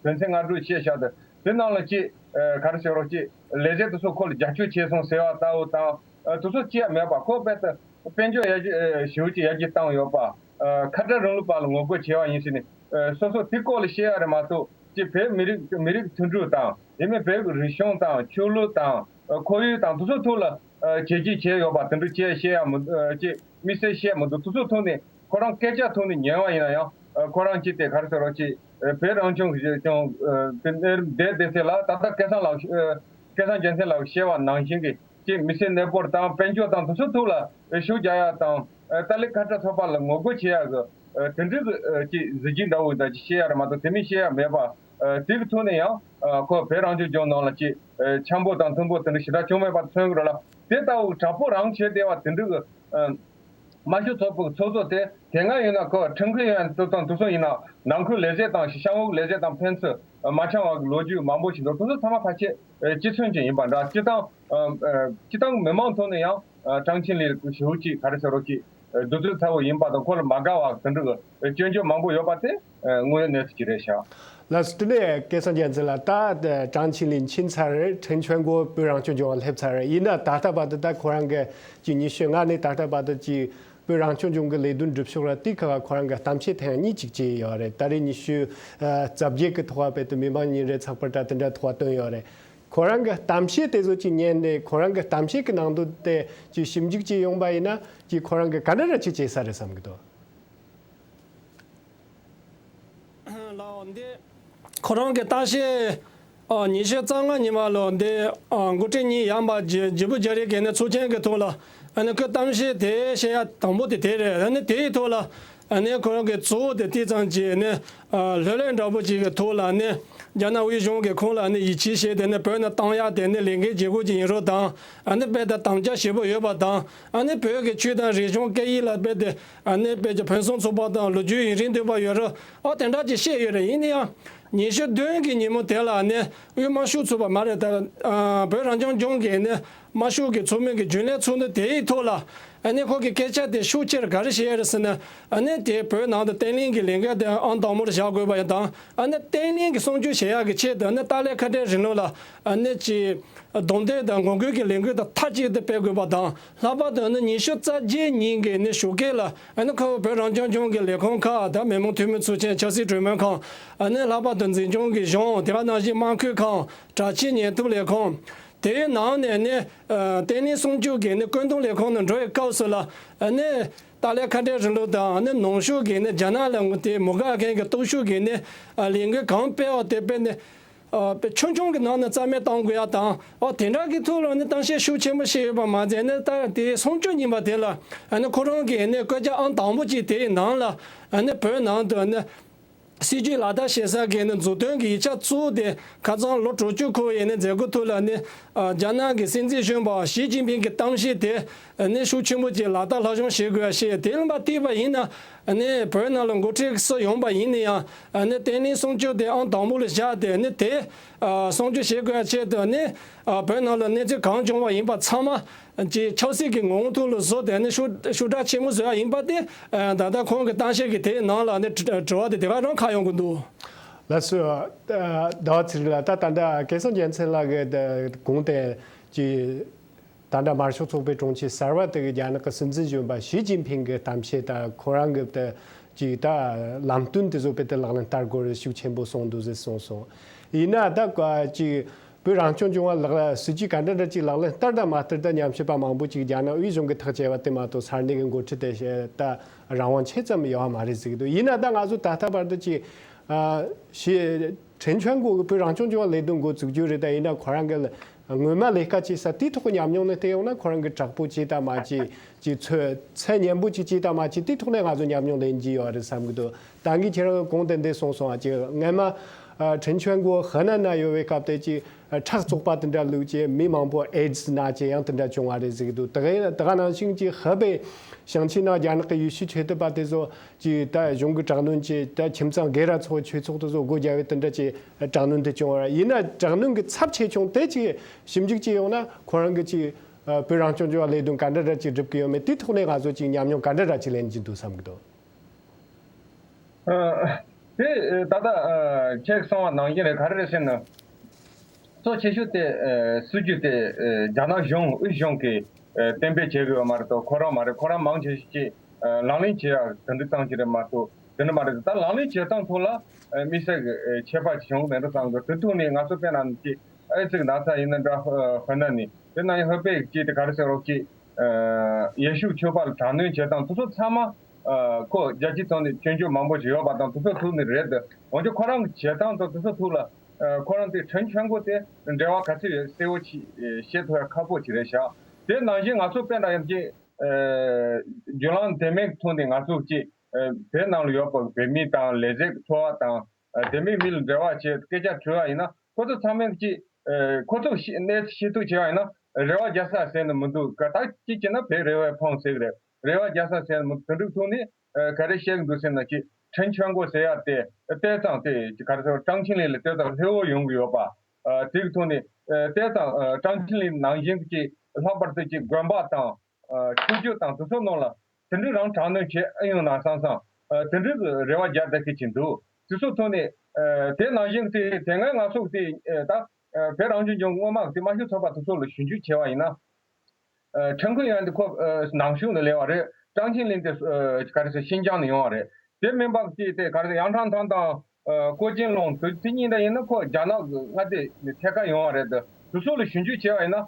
དོན་ཚན་ལྔ་དྲུག་བཤད་བཞག་དེ་དེ་ནང་ལ་ཅིག་ག་རེ་ཟེར་རོགས་ཅིག་ལས་བྱེད་དེ་ཚོ་ཁོ་ལ་རྒྱབ་སྐྱོར་བྱས་སོང་ཟེར་བ་ལྟ་བུ་དང་དེ་ཚོ་ཅིག་ཡང་མེད་པ་ཁོ་རྦད་དེ་དཔལ་འབྱོར་ཡར་རྒྱས་ཞེ་པོ་ཅིག་ཡར་རྒྱས་བཏང་ཡོད་པ། ཁ་བྲལ་རིང་ལུགས་པ་ལ་ངོ་རྒོལ་བྱས་པ་ཡིན་ཟེར་ནས་སོ་སོ་དེ་སྐོར་ལ་བཤད་ཡ་རེད་མ་གཏོགས་ཅིག་བོད་མི་རིགས་མི་རིགས་མཐུན་སྒྲིལ་དང་ཡིན་མིན་བོད་ཀྱི་རིག་གཞུང་དང་ཆོས་ལུགས་དང་ཁོར་ཡུག་དང་དེ་ཚོ་ཐོག་ལ་བྱས་རྗེས་བྱས་ཡོད་པ་དེ་འདྲ་ཅིག་བཤད་ཡ་མི་ཅིག་དམིགས་བསལ་བཤད་མི་འདུག་དེ་ཚོ་ཐོག་ནས་ཁོ་རང་སྐད་ཆ་ཐོག་ནས་ཉན་པ་ཡིན་ན་ཡང་ཁོ་རང་ཅིག་དེ་ག་རེ་ཟེར་རོགས་ཅིག་བོད་རང་སྐྱོང་གི་ཀྱང་བདེ་བདེ་ཚེ་ལ་ད་ལྟ་སྐལ་བཟང་ལགས་སྐལ་བཟང་རྒྱལ་མཚན་ལགས་བཤད་པ་ནང་བཞིན་གྱི་ཅིག་མི་ཚེ་གནས་སྤོར་དང་དཔལ་འབྱོར་དང་དེ་ཚོ་ཐོག་ལ་ཤུགས་རྒྱག་ཡ་དང་ཏཱ་ལའི་ཁ་བྲལ་ཚོགས་པ་ལ་ངོ་རྒོལ་བྱེད་ཡ་གི་དེ་འདྲའི་གི་ཅིག་གཟི་བརྗིད་འདྲ་བོ་འདྲ་ཅིག་བཤད་ཡ་རེད་མ་གཏོགས་དེ་མིན་བཤད་ཡ་མེད་པ། དེ་གི་ཐོག་ནས་ཡང་ཁོ་བོད་རང་སྐྱོང་ལྗོངས་ནང་ལ་ཅིག་འཆམ་པོ་དང་མཐུན་པོ་དེ་འདྲ་ཞེ་དྲག་བྱུང་མེད་པ་མཚོན་གི་རེད་ལ། དེ་ལྟ་བུ་དྲག་པོ་རང་བྱས་བསྡད་པ་དེ་འདྲའི་གི་དམར་ཤོག་ཚོགས་པའི་ཚོགས་གཙོ་དེ་དེ་སྔ་ཡིན་ན་ཁོ་ཁྲིན་ཁུའེ་ཡོན་དེ་དང་དེ་ཚོ་ཡིན་ན་ནང་ཁུལ་ལས་བྱེད་དང་ཤ་འོག་ལས་བྱེད་དང་ཕན་ཚུན་མ་འཆམ་བ་གི་ལོ་རྒྱུས་མང་པོ་ཞིག་འདུག་དེ་ཚོ་ཚང་མ་ཕལ་ཆེར་སྤྱི་མཚུངས་ཅན་ཡིན་པ་འདྲ། སྤྱི་བཏང་སྤྱི་བཏང་མི་མང་ཐོག་ནས་ཡང་ཀྲང་ཆིང་ལི་ཞེ་པོ་ཅིག་ག་རེ་ཟེར་རོགས་ཅིག་གདུག་རྩུབ་ཚ་བོ་ཡིན་པ་དང་ཁོ་ལ་མ་དགའ་བ་དེ་འདྲ་གི་སྐྱོན་བརྗོད་མང་པོ་ཡོད་པ་དེ་དངོས་ཡོད་གནས་ཚུལ་ཅིག་རེད་ཤག་ལགས་སོ། དེ་ནས་སྐལ་བཟང་རྒྱལ་མཚན་ལགས། ད་ཀྲང་ཆིང་ལིན་ཕྱིན་ཚར་རེད། ཁྲེན་ཆོན་གོ་བོད་རང་སྐྱོང་ལྗོངས་སླེབས་ཚར་རེད། ཡིན་ན་ད་ལྟ་བར་དུ་ད་ཁོ་རང་གི་ཅིག་ཉི་ཤུ་ལྔ་ནས་ད་ལྟ་བར་དུ་ཅིག་བོད་རང་སྐྱོང་ལྗོངས་ཀྱི་ལས་དོན་སྒྲུབ་ཕྱོགས་ལ་དེའི་ཁག་ཁོ་རང་གི་གཏམ་བཤད་ཐེངས་གཉིས་ཅིག་བྱས་ཡོད་རེད། ད་རེས་ཉི་ཤུ་རྩ་བརྒྱད་ཀྱི་ཐོག་བ་དཔེ་དེ་མི་མང་ཉིན་རེ་ཚགས་པར་དྲ་དེ་འདྲ་ཐོག་བ་བཏོན་ཡོད་རེད། ཁོ་རང་གི་གཏམ་བཤད་དེ་ཚོ་ཅིག་ཉན་ནས་ཁོ་རང་གི་གཏམ་བཤད་ཀྱི་ནང་དོན་དེ་ཅིག་ཞིབ་འཇུག་ཅིག་ཡོང་པ་ཡིན་ན་ཅིག་ཁོ་རང་གི་ག་འདྲ་འདྲ་ཅིག་བྱེད་ས་རེད་བསམ་གི་འདུག་ལགས་འདི་ཁོ་རང་གི་ལྟ་བཤད་ཨ་ཉི་ཤུ་རྩ་ལྔ་ཉི་མ་ལོ་འདི་ཨ་འགོ་ཁྲིད་གཉིས་ཡན་པ་ཇི་ཇི་བོ་རྒྱ་རི་གི་ནི་ཚོགས་ཆེན་གྱི་ཐོག་ལ་ཨ་ནི་ཁོས་གཏམ་བཤད་དེ་བཤད་ཡ་དང་པོ་དེ་དེ་རེད། ཨ་ནི་དེའི་ཐོག་ལ་ ཨ་ནི་ཁོ་རང་གི་གཙོ་བོ་དེ་དེ་ཙམ་གྱིས་ནི་ལྷོད་ལྷོད་འདྲ་པོ་ཅིག་གི་ཐོག་ལ་ནི་རྒྱ་ནག་དབུས་གཞུང་གིས་ཁོང་ལ་ནི་ཡིད་ཆེས་བྱས་ཏེ་ནི་བོད་ནང་བཏང་ཡག་དེ་ནི་ལས་འགན་བྱེད་དགོས་ཀྱི་ཡིན་རོགས་དང་། ཨ་ནི་དཔེ་དེ་དམ་བཅའ་ཞེ་པོ་ཡོད་པ་དང་། ཨ་ནི་བོད་ཀྱི་ཆོས་དང་རིག་གཞུང་སྐད་ཡིག་ལ་དཔེ་དེ་ཨ་ནི་དཔེ་ཀྱི་ཕུན་སུམ་ཚོགས་པ་དང་ལོ་རྒྱུས་ཡུན་རིང་ཐོན་པ་ཡོད་རོགས། ཨོ་དེ་འདྲ་ཅིག་བཤད་ཡོད་རེད། ཡིན་ན་ཡང་ཉི་ཤུ་བདུན་གྱི་ཉིན་མོ་དེ་ལ་ནི་དབུས་དམག་ཤོག་ཚོགས་པ་མ་རེད་ད། ཨ་བོད་རང་སྐྱོང་ལྗོངས་ཀྱི་ནི་དམག་ཤོག་གི་ཚོགས་མི་གི་རྒྱུན་ལས་ཚོགས་འདུ་དེའི་ཐོག་ལ་ཨ་ནི་ཁོ་གི་སྐད་ཆ་དེ་ཤུགས་ཆེར་ག་རེ་བཤད་ཡོད་རེད་ཟེར་ན། ཨ་ནི་དེ་བོད་ནང་དུ་བརྟན་ལྷིང་གི་ལས་འགུལ་དེ་ཨང་དང་པོར་བཞག་དགོས་པ་ཡང་དང་། ཨ་ནི་བརྟན་ལྷིང་གི་སྲུང་སྐྱོབ་བྱེད་ཡག་གི་ཆེད་དུ་ཨ་ནི་ཏཱ་ལའི་ཁ་བྲལ་རིང་ལུགས་ལ་ཨ་ནི་ཅིག་རྡུང་རྡེག་དང་ངོ་རྒོལ་གྱི་ལས་འགུལ་དང་མཐའ་གཅིག་ཏུ་སྤེལ་དགོས་པ་དང་། ལྷག་པར་དུ་ཨ་ནི་ཉི་ཤུ་རྩ་བརྒྱད་ཉིན་གྱི་ཨ་ནི་ཞོགས་ཀས་ལ་ཨ་ནི་ཁོ་བོད་རང་སྐྱོང་ལྗོངས་ཀྱི་ལས་ཁུངས་ཁག་དང་མི་དམངས་འཐུས་མི་ཚོགས་ཆེན་ཆབ་སྲིད་གྲོས་མོལ་ཁང་། ཨ་ནི་ལྷག་པར་དུ་འཛིན་སྐྱོང་གི་གཞུང་། དེ་ག་ནང་བཞིན་དམངས་ཁུལ་ཁང་། དྲག་ཆས་ཉེན་རྟོག་ལས་ཁུངས། དེའི་ནང་ནས་ནི་ཨ་བརྟན་ལྷིང་སྲུང་སྐྱོབ་ཀྱི་ནི་བཀོད་འདོམས་ལས་ཁུངས་ནང་འགྲོ་བའི་སྐབས་སུ་ལ་ཨ་ནི་ཏཱ་ལའི་ཁ་བྲལ་རིང་ལུགས་དང་། ཨ་ནི་ནང་ཤོག་གི་ནི་རྒྱ་ནག་ལ་དེ་མུ་དགའ་མཁན་གྱི་སྟོབས་ཤུགས་ཀྱི་ནི་ཨ་ལས་འགུལ་གང་སྤེལ་བ་དེ་དཔེ་ནི་ཨ་དཔེ་ཆུང་ཆུང་གི་ནང་ནས་རྩ་མེད་གཏོང་དགོས་ཡ་དང་། ཨ་དེ་འདྲ་གི་ཐོག་ལ་ནི་གཏམ་བཤད་ཤུགས་ཆེན་པོ་བཤད་ཡོད་པ་མ་ཟད་ནི། ད་དེ་སྲུང་སྐྱོབ་ཡིན་པ་དེ་ལ་ཨ་ནི་ཁོ་རང་གི་ནི་སྐད་ཆ་ཨང་དང་པོ་གཅིག་དེའི་ནང་ལ་ཨ་ནི་བོད་ནང་དུ་ནི་སྲིད་ཇུས་ལག་བསྟར་བྱེད་ས་གི་ནི་མཛུབ་སྟོན་གྱི་ཡིག་ཆ་གཙོ་བོ་དེ་ཁ་སང་ལོ་དྲུག་ཅུ་འཁོར་བའི་ནི་མཛད་སྒོ་ཐོག་ལ་ནི་ཨ་རྒྱ་ནག་གི་སྲིད་འཛིན་གཞོན་པ་ཞི་ཅིན་ཕིང་གི་གཏམ་བཤད་དེ་ནི་ཤུགས་ཆེན་པོ་ཅིག་ལག་བསྟར་སླར་གསོ་བྱེད་དགོས་ཞེས། དེ་ལ་མ་བལྟས་པ་ཡིན་ན་ནི་བོད་ནང་ལ་འགོ་ཁྲིད་སུ་ཡོང་པ་ཡིན་ན་ཡང་ནི་བརྟན་ལྷིང་སྲུང་སྐྱོབ་དེ་ཨང་དང་པོ་ལ་བཞག་སྟེ་ནི་དེ་ཨ་སྲུང་སྐྱོབ་བྱེད་དགོས་ཆེད་དུ་ནི་ཨ་བོད་ནང་ལ་གནས་ཚུལ་གང་བྱུང་བ་ཡིན་པ་ཚང་མ་ཅིག་ཆབ་སྲིད་ཀྱི་ངོ་བོ་ཐོག་ལ་བཟོ་སྟེ་ནི་ཤུགས་ཤུགས་དྲག་ཆེན་པོ་བཟོ་ཡ་ཡིན་པ་དེ། ཨ་ད་ལྟ་ཁོང་གི་གཏམ་བཤད་ཀྱི་དེའི་ནང་ལ་ནི་དྲི་དྲི་བ་དེ་དེ་ག་རང་ཁ་ཡོང་གི་འདུག་ལགས་སོ། ཨ་ཟླ་བ་ཚེ་རིང་ལགས། ད་ད་ལྟ་སྐལ་བཟང་རྒྱལ་མཚན་ལགས་ཀྱིས་ད་གོང་དེ་ཅིག་ད་ལྟ་དམར་ཤོག་ཚོགས་པའི་དྲུང་ཆེ་གསར་པ་དེ་གི་རྒྱ་ནག་གི་སྲིད་འཛིན་གཞོན་པ་ཞི་ཅིན་ཕིང་གི་གཏམ་བཤད་དང་ཁོ་རང་གི་ད་ཅིག་ད་ལམ་སྟོན་དེ་ཚོ་དཔེ་དེ་ལག་ལེན་བསྟར་དགོས་རེད། ཤུགས་ཆེན་པོ་གསུངས་འདུག་ཟེར་གསུངས་སོང་། ཡིན་ན་ད་ཅིག་བོད་རང་སྐྱོང་ལྗོངས་ལ་ལག་སྲིད་ཇུས་ག་འདྲ་འདྲ་ཅིག་ལག་ལེན་བསྟར་དང་མ་བསྟར་ད་ཉམས་ཞིབ་པ་མང་པོ་ཅིག་རྒྱ་ནག་དབུས་གཞུང་གི་ཐག་བཅད་པ་དེ་མ་གཏོགས་ས་གནས་ཀྱི་འགོ་ཁྲིད་དེ་ད་རང་དབང་ཆེ་ཙམ་ཡོད་པ་མ་རེད་ཟེར་གི་འདུག་ཡིན་ན་ད་ང་ཚོ་ད་ལྟ་བར་དུ་ཅིག་ཨ་ཞི་ཁྲེན་ཆོན་གོ་གི་བོད་རང་སྐྱོང་ལྗོངས་ལས་དོན་འགོ་བཙུགས་རྒྱུ་རེད། ད་ཡིན་ན་ཁོ་རང་གི་སྔོན་མ་ལས་ཀ་བྱེད་ས་དེའི་ཐོག་གི་ཉམས་མྱོང་ནས་བལྟས་ཡོང་ན་ཁོ་རང་གི་དྲག་པོ་བྱེད་དང་མ་བྱེད་ཅིག་ཚོད་ཚད་མཉམ་པོ་ཅིག་བྱེད་དང་མ་བྱེད་དེའི་ཐོག་ནས་ང་ཚོ་ཉམས་མྱོང་ལེན་གྱི་ཡོད་རེད་བསམ་གི་འདུག་ད་གིན་ཁྱེད་རང་གིས་གོང་དུ་འདི་གསུངས་སོང་ཨ། ཅིག་སྔོན་མ་ཨ་ཁྲེན་ཆོན་གོ་ཧི་ནན་ན་ཡོད་པའི་སྐབས་དེ་ཅིག་ཨ་ཁྲག་བཙོག་པ་དེ་འདྲ་བླུགས་ཅིག་མི་མང་པོ་ཨེ་ཌི་སི་ན་ཅིག་ཡང་དེ་འདྲ་བྱུང་བ་རེད་ཟེར་གི་འདུག་དེ་ག་དེ་ག་ནང་བཞིན་ཅིག་ཧི་པེ་ཞིང་ཆེན་ནང་རྒྱ་ནག་གི་ཡེ་ཤུ་ཆོས་དད་པ་དེ་ཚོ་ཅིག་ད་གཞུང་གི་དྲག་གནོན་ཅིག་ད་ཁྱིམ་ཚང་སྒེར་ར་ཚོགས་ཆོས་ཚོགས་དེ་ཚོ་སྒོ་བརྒྱབ་པའི་དེ་འདྲ་ཅིག་དྲག་གནོན་དེ་བྱུང་བ་རེད། ཡིན་ན་དྲག་གནོན་གྱི་ཚབས་ཆེ་ཆུང་དེ་ཅིག་ཞིབ་འཇུག་ཅིག་ཡོང་ན་ཁོ་རང་གི་ཅིག་ཨ་བོད་རང་སྐྱོང་ལྗོངས་ལས་དོན་ག་འདྲ་འདྲ་ཅིག་སྒྲུབ་ཀྱི་ཡོད་མེད་དེའི་ཐོག་ནས་ང་ཚོ་ཅིག་ཉམས་མྱོང་ག་འདྲ་འདྲ་ཅིག་ལེན་གྱི་འདུག་བསམ་གྱི་འདུག་ཨ། དེ་ད་ལྟ་ཨ་ཁྱེད་གསུངས་པ་ནང་བཞིན་རེད། ག་རེ་རེད་ཟེར་ན། གཙོ་ཆེ་ཤོས་དེ་ཨ་སྲིད་ཇུས་དེ་ཨ་རྒྱ་ནག་གཞུང་དབུས་གཞུང་གིས་ཨ་གཏན་འབེབས་བྱེད་དགོས་པ་མ་རེད་དོ། ཁོ་རང་མ་རེད། ཁོ་རང་མང་ཆེ་ཤོས་ཀྱིས་ཨ་ལག་ལེན་བྱེད་ཡག་དེ་འདྲ་ཙམ་ཞིག་རེད་མ་གཏོགས་དེ་འདྲ་མ་རེད། ད་ལག་ལེན་བྱེད་སྟངས་ཐོག་ལ་ཨ་དམིགས་བསལ་གྱི་ཨ་ཁྱད་པར་བྱུང་མེད་འགྲོ་བསམ་གི། དེ་ཐོག་ནས་ང་ཚོ་དཔེར་ན་ཅིག་ཨེ་ཙི་གི་ན་ཚ་ཡིན་ན་འདྲ། ཧི་ནན་ནས་དེ་ན་ཡང་ཧི་པེ་ཅིག་དེ་ག་རེ་ཟེར་རོགས་ཅིག་ཨ་ཡེ་ཤུ་ཆོས་པ་ལ་དྲག་གནོན་བྱེད་སྟངས་དེ་ཚོ་ཚང་མ་ཨ་ཁོ་རྒྱལ་སྤྱིའི་ཐོག་ནས་སྐྱོན་བརྗོད་མང་པོ་ཞིག་ཡོད་པ་དང་དེ་ཚོ་ཐུག་ནི་རེད། འོན་ཀྱང་ཁོ་རང་གི་བྱེད་སྟངས་དང་དེ་ཚོ་ཐུག་ལ་ཨ་ཁོ་རང་དེ་ཁྲེན་ཆོན་གོ་དེ་འབྲེལ་བ་ག་ཚོད་ཡོད་གསལ་བོ་ཅིག་ཨ་བཤད་ཐུབ་ཡ་ཁག་པོ་ཅིག་རེད་ཤག་དེ་ནང་བཞིན་ང་ཚོ་དཔེར་ན་ཡང་ཅིག་ཨ་བརྒྱུད་ལམ་དེ་མིན་གྱི་ཐོག་ནས་ང་ཚོ་ཅིག་ཨ་བོད་ནང་ལ་ཡོད་པའི་བོད་མི་དང་ལས་བྱེད་ཀྱི་ཚོ་བ་དང་། ཨ་དེ་མིན་མི་ལ་འབྲེལ་བ་བྱས་སྐད་ཆ་དྲི་བ་ཡིན་ན་ཁོ་ཚོ་ཚང་མས་ཀྱིས་ཨ་ཁོ་ཚོ་ཤེས་གནས་ཚུལ་ཤེས་ཐུབ་བྱས་པ་ཡིན་ན་རེ་བ་རྒྱག་ས་ཟེར་ནས་མི་འདུག་ག་ད་གཅིག་བྱས་ན་བོད་རེ་བའི་ཕོངས་ཟེར་གི་རེད། རེ་བ་རྒྱག་ས་ཟེར་ནས་མི་འདུག་དེ་འདྲའི་ཐོག་ནས་ཨ་ག་རེ་བཤད་གི་འདུག་ཟེར་ན་ཅིག་ཁྲེན་ཆོན་གོ་ཟེར་ཡ་དེ་ལྟས་ཙང་དེ་ག་རེ་ཟེར་ཀྲང་ཆིང་ལིན་ལ་ལྟས་ཙང་ལྷོད་པོ་ཡོང་གི་ཡོད་པ། ཨ་དེ་གི་ཐོག་ནས་ཨ་ལྟས་ཙང་ཨ་ཀྲང་ཆིང་ལིན་ནང་བཞིན་གྱི་ལྷག་པར་དུ་ཅིག་དགོན་པ་དང་། ཨ་ཆོས་བརྒྱུད་དང་དེ་ཚོ་ནང་ལ་དེ་འདྲའི་རང་དྲག་གནོན་བྱེད་ཨེ་ཡོང་ན་བསམ་བསམ། ཨ་དེ་འདྲའི་རེ་བ་རྒྱག་བསྡད་མཁན་ཅིག་འདུག་དེ་ཚོ་ཐོག་ནས་ཨ་དེ་ནང་བཞིན་དེ་དེ་སྔ་ང་ཚོ་དེ་ཨ་ད་ཨ་བོད་རང་སྐྱོང་ལྗོངས་སྔོན་མ་དེ་དམར་ཤོག་ཚོགས་པ་དེ་ཚོ་ལ་ཞིབ་འཇུག་བྱས་པ་ཡིན་ན། ཨ་ཁྲེན་ཁུན་ཡོན་དེ་ཁོ་ཨ་ནང་ཤུགས་ནས་སླེབས་པ་རེད། ཀྲང་ཆིང་ལིན་དེ་ཨ་ག་རེ་ཟེར་ཤིན་ཅང་ནས་ཡོང་བ་རེད། དེ་མིན་པ་ཅིག་དེ་ག་རེ་ཟེར་ཡང་ཁྲང་ཐང་དང་། ཨ་ཀོ་ཅིན་ལུང་དེ་དེ་གཉིས་འདྲ་ཡིན་ན་ཁོ་རྒྱ་ནག་གི་མངའ་སྡེ་ནས་ཐད་ཀར་ཡོང་བ་རེད། དེ་ཚོ་ལ་ཞིབ་འཇུག་བྱས་པ་ཡིན་ན་ཨ་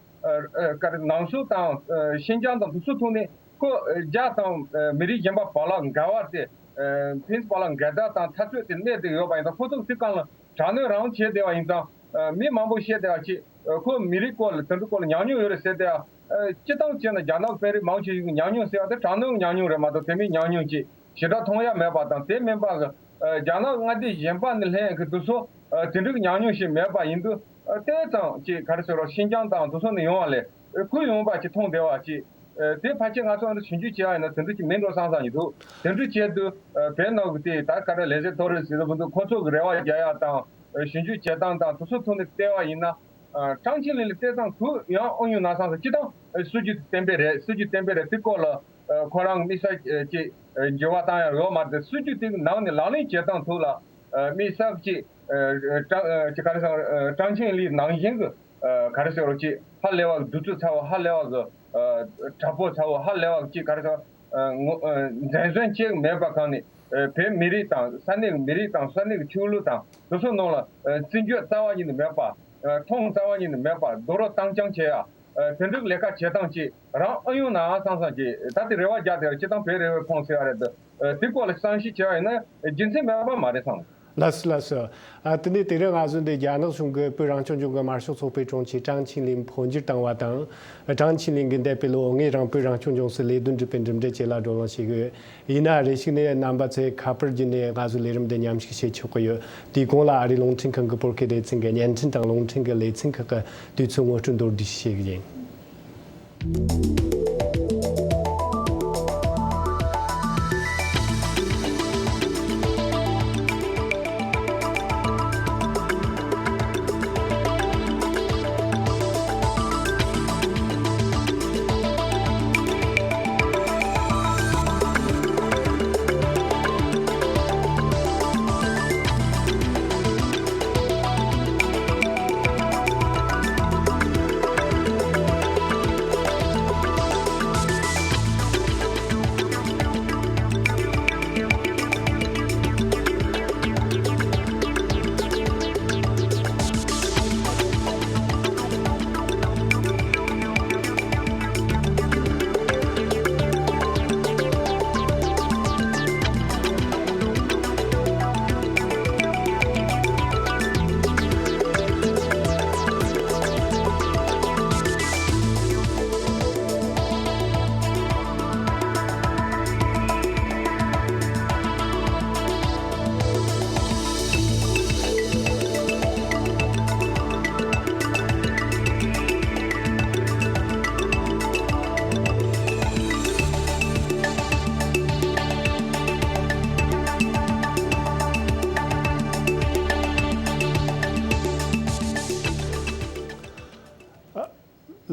ཨ་ག་རེ་ནང་སོག་དང་ཨ་ཤིན་ཅང་དང་དེ་ཚོ་ཐོག་ནས་ཁོ་ཨ་རྒྱ་དང་ཨ་མི་རིགས་གཞན་པ་བར་ལ་འགལ་བ་དེ་ཨ་ཕན་ཚུན་བར་ལ་འགལ་ཟླ་དང་འཐབ་རྩོད་དེ་གནས་བསྡད་ཡོད་པ་ཡིན་ཙང་ཁོ་ཚོ་དེ་སྒང་ལ་དྲག་གནོན་རང་བྱས་བསྡད་པ་ཡིན་ཙང་ཨ་མི་མང་པོ་བཤད་བསྡད་པ་ཅིག་ཨ་ཁོ་མི་རིགས་སྐོར་ལ་དེ་འདྲ་སྐོར་ལ་ཉམས་མྱོང་ཡོད་རེད་ཟེར་བསྡད་ཡ། ཨ་སྤྱིར་བཏང་བྱས་ན་རྒྱ་ནག་དཔོན་རིགས་མང་ཆེ་ཤོས་ཀྱི་ཉམས་མྱོང་ཟེར་བ་དེ་དྲག་གནོན་གྱི་ཉམས་མྱོང་རེད་མ་གཏོགས་དེ་མིན་ཉམས་མྱོང་ཅིག་ཞེ་དྲག་མཐོང་ཡ་མེད་པ་དང་། དེ་མིན་པ་གི་ཨ་རྒྱ་ནག་མངའ་སྡེ་གཞན་པ་ནས་སླེབས་མཁན་དེ་ཚོ་ཨ་དེ་འདྲའི་ཉམས་མྱོང་ཞིག་མེད་པ་ཡིན་དུས། ཨ་དེ་ཙམ་ཅིག་ག་རེ་ཟེར་རོ། ཤིན་ཅང་དང་དེ་ཚོ་ནས་ཡོང་བ་ལས་ཁུལ་ཡོང་བ་ཅིག་མཐོང་བསྡད་པ་ཅིག་ཨ་དེ་ཕལ་ཆེར་ང་ཚོ་ཨ་ནི་ཞིབ་འཇུག་བྱས་པ་ཡིན་ན་དེ་འདྲ་ཅིག་མིན་འགྲོ་བསམ་བསམ་ཡིན་འདུག་དེ་འདྲ་བྱས་དུས་ཨ་བོད་ནང་གི་དེ་ད་ག་རེ་ལེ་ཟེར་ཐོ་རེ་ཟེར་བ་འདུག་ཁོ་ཚོ་གི་རེ་བ་རྒྱག་ཡ་དང་། ཨ་ཞིབ་འཇུག་བྱེད་སྟངས་དང་དེ་ཚོ་ཐོག་ནས་བལྟས་པ་ཡིན་ན། ཨ་ཀྲང་ཆིང་ལིན་ལ་བལྟས་ཙང་ཁོ་ཡང་ཨང་ཡོང་ན་བསམ་སོང་། སྤྱིར་བཏང་ཨ་སྲིད་ཇུས་དེ་བརྟན་པོ་རེད། སྲིད་ཇུས་བརྟན་པོ་རེད། དེ་སྐོར་ལ་ཨ་ཁོ་རང་གི་དམིགས་བསལ་ཅིག་ཨ་འགྱུར་བ་བཏང་ཡ་ཡོད་མ་རེད་དེ། སྲིད་ཇུས་དེ་ནང་ནས་ལག་ལེན་བྱེད་སྟངས་ཐོག་ལ་ཨ་དམིགས་བསལ་ཅིག་ཨ་ཀྲང་ཨ་ཅིག་ག་རེ་ཟེར། ཨ་ཀྲང་ཆིང་ལིན་ནང་བཞིན་གྱི་ཨ་ག་རེ་ཟེར་རོ། ཅིག་ཧ་ལས་པ་གི་གདུག་རྩུབ་ཚ་བོ། ཧ་ལས་པ་གི་ཨ་དྲག་པོ་ཚ་བོ། ཧ་ལས་པ་གི་ཅིག་ག་རེ་ཟེར། ཨ་ངོ་ཨ་འཛེམ་ཟོན་བྱེད་མེད་པ་གང་ནས་ཨ་བོད་མི་རིགས་དང་ས་གནས་ཀྱི་མི་རིགས་དང་ས་གནས་ཀྱི་ཆོས་ལུགས་དང་དེ་ཚོ་ནང་ལ་ཨ་བརྩི་འཇོག་རྩ་བ་ཉིད་ནས་མེད་པ། ཨ་མཐོང་རྩ་བ་ཉིད་ནས་མེད་པ། རྡོག་རོལ་བཏང་རྐྱང་བྱེད་ཡ། ཨ་དེ་འདྲའི་ལས་ཀ་བྱེད་སྟངས་ཅིག་རང་ཨེ་ཡོང་ན་བསམ་བསམ་ཅིག་ད་དེ་རེ་བ་རྒྱག་དེ་སྤྱིར་བཏང་བོད་རེ་བའི་ཁོངས་ཟེར་བ་རེད་འདུག་ཨ་དེ་སྐོར་ལ་བསམ་གཞིག་བྱས་པ་ཡིན་ན་རྒྱུ་མཚན་མེད་པ་མ་རེད་བསམ། ལགས་སོ། ལགས་སོ། ཨ་དེ་ནས་དེ་རིང་ང་ཚོ་འདི་རྒྱ་ནག་གཞུང་གིས་བོད་རང་སྐྱོང་ལྗོངས་ཀྱི་དམར་ཤོག་ཚོགས་པའི་དྲུང་ཆེ་ཀྲང་ཆིང་ལིན་འཕོ་འགྱུར་བཏང་བ་དང་། ཀྲང་ཆིང་ལིན་གྱིས་འདས་པའི་ལོ་ལྔའི་རིང་བོད་རང་སྐྱོང་ལྗོངས་སུ་ལས་དོན་སྒྲུབ་པའི་གྲུབ་འབྲས་བཅས་ལ་བགྲོ་གླེང་བྱེད་ཀྱི་ཡོད། ཡིན་ན་རེ་ཞིག་ནས་རྣམ་པ་ཚོས་ཁ་པར་བརྒྱུད་ནས་ང་ཚོའི་ལས་རིམ་འདི་མཉམ་ཞུགས་བྱེད་ཆོག་གི་ཡོད། དེའི་གོང་ལ་ཨ་རིའི་རླུང་འཕྲིན་ཁང་གི་བོད་སྐད་སྡེ་ཚན་གྱི་བརྙན་འཕྲིན་དང་རླུང་འཕྲིན་གྱི་ལེ་ཚན་ཁག་གི་དུས་ཚོད་ངོ་སྤྲོད་མདོར་བསྡུས་ཤིག་བྱེད་ཀྱི་ཡིན།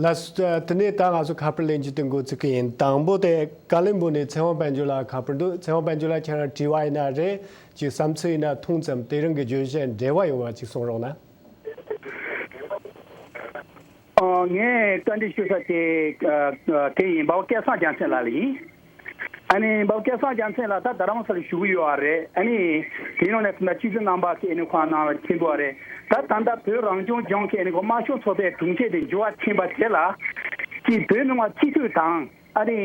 ལགས་སོ། དེ་ནས་ད་ང་ཚོ་ཁ་པར་ལེན་རྒྱུ་དེ་འགོ་ཚུགས་ཀྱི་ཡིན། དང་པོ་དེ་ཀ་ལོན་སྦུག་ནས་ཚེ་དབང་དཔལ་འབྱོར་ལགས་ཁ་པར་འདུག་ཚེ་དབང་དཔལ་འབྱོར་ལགས་ཁྱེད་རང་དྲི་བ་ཡིན་ན་རེད། ཅིག་བསམ་ཚུལ་ཡིན་ན་ཐུང་ཙམ། དེ་རིང་གི་བརྗོད་གཞི་འབྲེལ་བ་ཡོད་པ་ཅིག་གསུང་རོགས་གནང་། ཨ། ངས་བཀའ་འདྲི་ཞུ་ས་དེ་ཨ་ཨ་དེ་ཡིན། འབའ་བ་སྐལ་བཟང་རྒྱལ་མཚན་ལགས་ལ་ཡིན། ཨ་ནི་འབའ་བ་སྐལ་བཟང་རྒྱལ་མཚན་ལགས་ད་རྡ་རམ་ས་ལ་བཞུགས་ཀྱི་ཡོད་པ་རེད། ཨ་ནི་དེ་ཡང་ནས་ད་སྤྱི་འཐུས་རྣམ་པ་གིས་ཨ་ནི་ཁོང་ནང་ལ་མཁྱེན་གྱི་ཡོད་རེད། ད་ད་ལྟ་བོད་རང་སྐྱོང་ལྗོངས་ཀྱི་ཨ་ནི་ཁོ་དམར་ཤོག་ཚོགས་པའི་དྲུང་ཆེ་དེ་འགྱུར་བ་ཕྱིན་པ་དེ་ལ་ཀྱི་བོད་མི་མང་སྤྱི་འཐུས་དང་ཨ་ནི་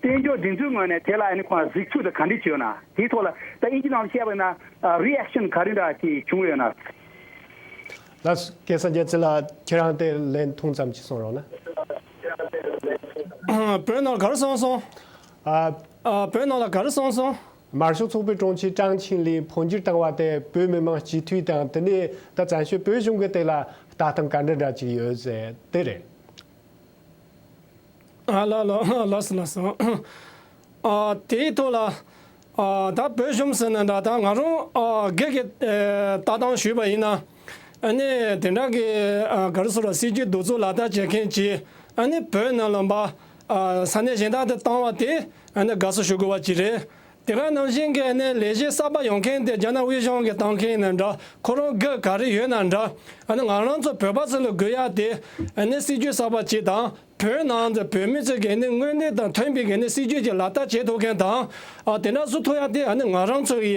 བཙན་བྱོལ་སྒྲིག་འཛུགས་ངོས་ནས་དེ་ལ་ཨ་ནི་ཁོང་གཟིགས་ཚུལ་དེ་ག་འདྲ་ཅིག་ཡོད་ན། དེའི་ཐོག་ལ་ད་ཨིན་ཇི་ནང་བཤད་པ་ཡིན་ན་རི་ཨེག་ཤན་ག་རེ་འདྲ་ཅིག་བྱུང་ཡོད་ན། ལགས་སོ། སྐལ་བཟང་རྒྱལ་མཚན་ལགས་ཁྱེད་རང་དེ་ལན་ཐུང་ཙམ་ཅིག་གསུང་རོགས་གནང་། བོད་ནང་ག་རེ་གསུངས་སོང་། ཨ། ཨ། བོད་ནང་ལ་ག་རེ་གསུངས་སོང་། དམར་ཤོག་ཚོགས་པའི་དྲུང་ཆེ་ཀྲང་ཆིང་ལིན་འཕོ་འགྱུར་བཏང་བ་དེ་བོད་མི་མང་སྤྱི་འཐུས་དང་དེ་ནས་ད་བཙན་བྱོལ་བོད་གཞུང་གི་དེ་ལ་ལྟ་སྟངས་ག་འདྲ་འདྲ་ཅིག་ཡོད་ཟེར་དེ་རེད། ཨ། ལགས་ལགས་ལགས་སོ་ལགས་སོ། ཨ། དེའི་ཐོག་ལ་ཨ་ད་བོད་གཞུང་ཟེར་ན་འདྲ། ད་ང་རང་ཨ་སྒེར་གྱི་ཨ་ལྟ་སྟངས་ཞུས་པ་ཡིན་ན། ཨ་ནི་དེ་འདྲ་གི་ཨ་ག་རེ་ཟེར་ར། སྲིད་ཇུས་གདུག་རྩུབ་ལག་བསྟར་བྱེད་མཁན་གྱིས་ཨ་ནི་བོད་ནང་ལ་འབའ་ཨ་ས་གནས་གཞན་དག་ཏུ་བཏང་བ་དེ་ཨ་ནི་དགའ་བསུ་ཞུ་དགོས་པ་ཅིག་རེད། དེ་ག་ནང་བཞིན་གྱི་ཨ་ནི་ལས་བྱེད་གསར་པ་ཡོང་མཁན་དེ་རྒྱ་ནག་དབུས་གཞུང་གིས་བཏང་མཁན་ཡིན་ན་འདྲ། ཁོ་རང་སྒེར་ག་རེ་ཡོད་ན་འདྲ། ཨ་ནི་ང་རང་ཚོ་བོད་པ་ཚོ་ལ་དགོས་ཡ་དེ་ཨ་ནི་སྲིད་ཇུས་གསར་པ་ཅིག་དང་། བོད་ནང་དུ་བོད་མི་ཚོ་གི་ཨ་ནི་དངོས་གནས་དང་མཐུན་པའི་གི་ཨ་ནི་སྲིད་ཇུས་ཅིག་ལག་བསྟར་བྱེད་ཐུབ་མཁན་དང་། ཨ་དེ་འདྲ་བཟོ་ཐུབ་ཡ་དེ་ཨ་ནི་ང་རང་ཚོ་གི་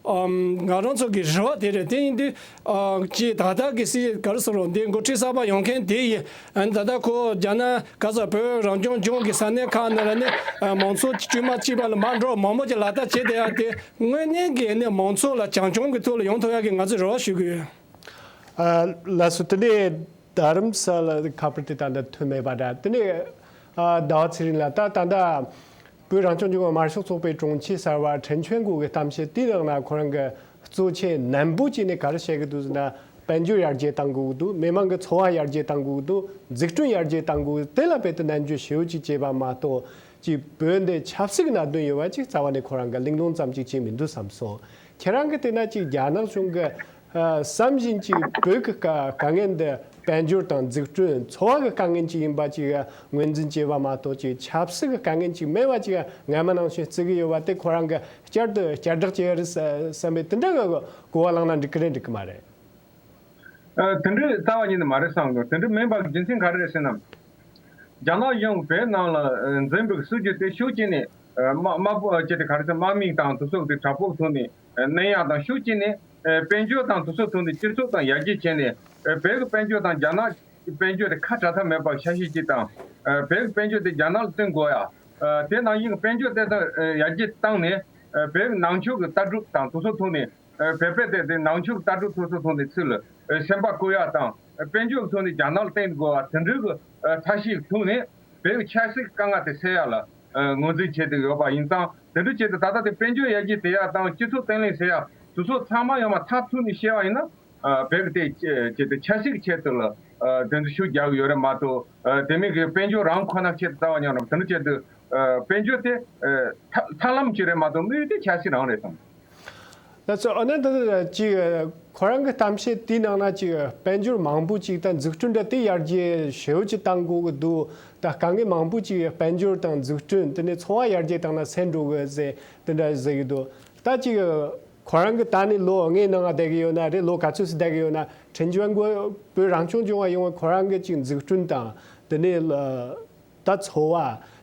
ཨམ་ང་རང་ཚོ་གི་རེ་བ་དེ་རེད། དེ་ཡིན་དུས་ཨ་ཅིག་ད་ལྟ་གི་སྲིད་ག་རེ་ཟེར་རོ། འདི་འགོ་ཁྲིད་གསར་པ་ཡོང་མཁན་དེ་ཡིས་ཨ་ནི་ད་ལྟ་ཁོ་རྒྱ་ནག་ག་ཚོད་བོད་རང་སྐྱོང་ལྗོངས་ཀྱི་ས་གནས་ཁག་ནང་ལ་ནི་ཨ་མང་ཚོགས་དཀྱུས་མ་གཅིག་པ་ལ་མར་འགྲོ་མང་པོ་ཅིག་ལག་བསྟར་བྱེད་བསྡད་ཡ་དེ་དངོས་གནས་ཀྱི་ཨ་ནི་མང་ཚོགས་ལ་བྱམས་སྐྱོང་གི་ཐོག་ལ་ཡོང་ཐུབ་ཡ་གི་ང་ཚོས་རེ་བ་ཞུ་གི་ཡོད། ཨ་ལགས་སོ། དེ་ནས་རྡ་རམ་ས་ལ་ཁ་པར་དེ་ད་ལྟ་ཐོན་མེད་པ་འདྲ། དེ་ནས་ཨ་ཟླ་བ་ཚེ་རིང་ལགས་ད་ད་ལྟ་ བོད་རང་སྐྱོང་ལྗོངས་དམར་ཤོག་ཚོགས་པའི་དྲུང་ཆེ་གསར་བ་ཁྲེན་ཆོན་གོ་གི་གཏམ་བཤད་དེའི་ནང་ན་ཁོ་རང་གི་གཙོ་ཆེ་ནན་པོ་བྱས་ནས་ག་རེ་བཤད་གི་འདུག་ཟེར་ན། དཔལ་འབྱོར་ཡར་རྒྱས་གཏང་དགོས་ཀྱི་འདུག་མི་མང་གི་འཚོ་བ་ཡར་རྒྱས་གཏང་དགོས་ཀྱི་འདུག་འཛུགས་སྐྲུན་ཡར་རྒྱས་གཏང་དགོས་ཀྱི། དེ་ལ་དཔེ་དེ་ནན་བརྗོད་ཞེ་པོ་ཅིག་བྱས་པ་མ་གཏོགས། ཅིག་བོད་འདི་ཆབ་སྲིད་ཀྱི་གནད་དོན་ཡོད་པ་ཅིག་རྩ་བ་ནས་ཁོ་རང་གི་གླེང་སློང་ཙམ་ཅིག་བྱས་མི་འདུག་བསམ་སོང་། ཁྱེད་རང་གིས་བལྟས་ན་ཅིག་རྒྱ་ནག་གཞུང་གི་ཨ། བསམ་བཞིན་གྱི་བོད་ཀྱི་དཀའ་དཀའ་ངལ་འདི་དཔལ་འབྱོར་དང་འཛུགས་སྐྲུན་འཚོ་བ་གི་དཀའ་ངལ་ཅིག་ཡིན་པ་ཅིག་ངོས་འཛིན་བྱས་པ་མ་གཏོགས། ཅིག་ཆབ་སྲིད་ཀྱི་དཀའ་ངལ་ཅིག་མེད་པ་ཅིག་སྔ་མ་ནང་བཞིན་བརྩི་གི་ཡོད་པ་དེ་ཁོ་རང་གིས་བསྐྱར་དུ་བསྐྱར་བསྒྲགས་བྱས་རེད་བསམ་པའི་དེ་འདྲ་གི་གོ་བ་བླངས་ན་འགྲིག་གི་རེད་འགྲིག་གི་མ་རེད། ཨ། དེ་འདྲའི་རྩ་བ་ཉིད་ནས་མ་རེད་བསམ་གི། དེ་འདྲ་མིན་པ་གི་རྒྱུ་མཚན་ག་རེ་རེད་ཟེར་ན། རྒྱ་ནག་གཞུང་གིས་བོད་ནང་ལ་འཛིན་པའི་སྲིད་ཇུས་དེ་ཤུགས་ཆེ་ནས་དམག་དམག་དཔུང་སྤྱི་དེ་ག་རེ་ཟེར་དམག་མི་དང་དེ་ཚོ་གི་དྲག་པོའི་ཐོག་ནས་གནོན་ཡག་དང་། ཤུགས་ཆེ་ནས་དཔལ་འབྱོར་དང་དེ་ཚོའི་ཐོག་ནས་སྤྱི་ཚོགས་དང་ཡར་རྒྱས་བྱས་ནས། བོད་ཀྱི་དཔལ་འབྱོར་དང་རྒྱ་ནག་གི་དཔལ་འབྱོར་དེ་ཁ་བྲལ་ཐབས་མེད་པ་ཆ་ཤས་ཅིག་དང་། བོད་ཀྱི་དཔལ་འབྱོར་དེ་རྒྱ་ནག་ལ་བརྟེན་དགོས་ཡ། དེ་ནང་བཞིན་གྱི་དཔལ་འབྱོར་དེ་དང་ཡར་རྒྱས་བཏང་ནས། བོད་ཀྱི་ནང་ཆོས་ཀྱི་ལྟ་གྲུབ་དང་དེ་ཚོའི་ཐོག་ནས། བོད་པའི་དེ་དེ་ནང་ཆོས་ཀྱི་ལྟ་གྲུབ་སོ་སོའི་ཐོག་ནས་ཚུར་ལ་སེམས་པ་བསྐོ་ཡག་དང་། དཔལ་འབྱོར་གྱི་ཐོག་ནས་རྒྱ་ནག་ལ་བརྟེན་དགོས་པ་དེ་འདྲའི་གི་ཐབས་ཤེས་ཐོག་ནས་བོད་ཀྱི་ཆབ་སྲིད་དཀའ་ངལ་དེ་སེལ་ཡག་ལ་ངོས་འཛིན་བྱེད་བསྡད་ཡོད་པ་ཡིན་ཙང་། དེ་འདྲ་བྱས་ཏེ་ད་ལྟ་དེ་དཔལ་འབྱོར་ཡར་རྒྱས་དེ་ཡག་དང་སྤྱི་ཚོགས་བརྟན་ལྷིང་ཟེར་ཡག་དེ་ཚོ་ཚང་མ་ཡོད་མ་ཐག་ཐུག་ནས་བཤད་པ་ཡིན་ན། བོད་ཀྱི་དེ་ཆེད་དུ་ཆབ་སྲིད་ཀྱི་ཆེད་དུ་ལ་དེ་ཚོ་ཤུགས་རྒྱག་གི་ཡོད་རེད་མ་གཏོགས། དེ་མིན་གྱི་དཔལ་འབྱོར་རང་ཁོ་ན་ཆེད་དུ་རྩ་བ་ཉིད་ནས་དེ་འདྲ་བྱས་ཏེ། དཔལ་འབྱོར་དེ་ཐབས་ཐབས་ལམ་གཅིག་རེད་མ་གཏོགས་དམིགས་ཡུལ་དེ་ཆབ་སྲིད་རང་རེད་བསམ། ལགས་སོ། ཨ་ནི་འདི་ཅིག་ཁོ་རང་གི་གཏམ་བཤད་དེའི་ནང་ན་ཅིག་དཔལ་འབྱོར་མང་པོ་ཅིག་དང་འཛུགས་སྐྲུན་འདྲ་དེ་ཡར་རྒྱས་ཞེ་པོ་ཅིག་བཏང་དགོས་ཀྱི་འདུག་ད་དཀའ་ངལ་མང་པོ་ཅིག་དཔལ་འབྱོར་དང་འཛུགས་སྐྲུན་དེ་ནས་འཚོ་བ་ཡར་རྒྱས་བཏང་ན་སེལ་འགྲོ་གི་ཟེར་དེ་འདྲ་ཟེར་གྱི་འདུག་ད་ཅིག་ཁོ་རང་གི་ད་ནི་ལོ་ལྔའི་ནང་ང་བསྡད་ཀྱི་ཡོད་ན་རེད། ལོ་ག་ཚོད་ཙམ་བསྡད་ཀྱི་ཡོད་ན། ཁྲེན་ཆོན་གོ་བོད་རང་སྐྱོང་ལྗོངས་ཡོང་བའི་ཁོ་རང་གི་ཅིག་འཛུགས་སྐྲུན་དང་དེ་ནས་ད་འཚོ་བ་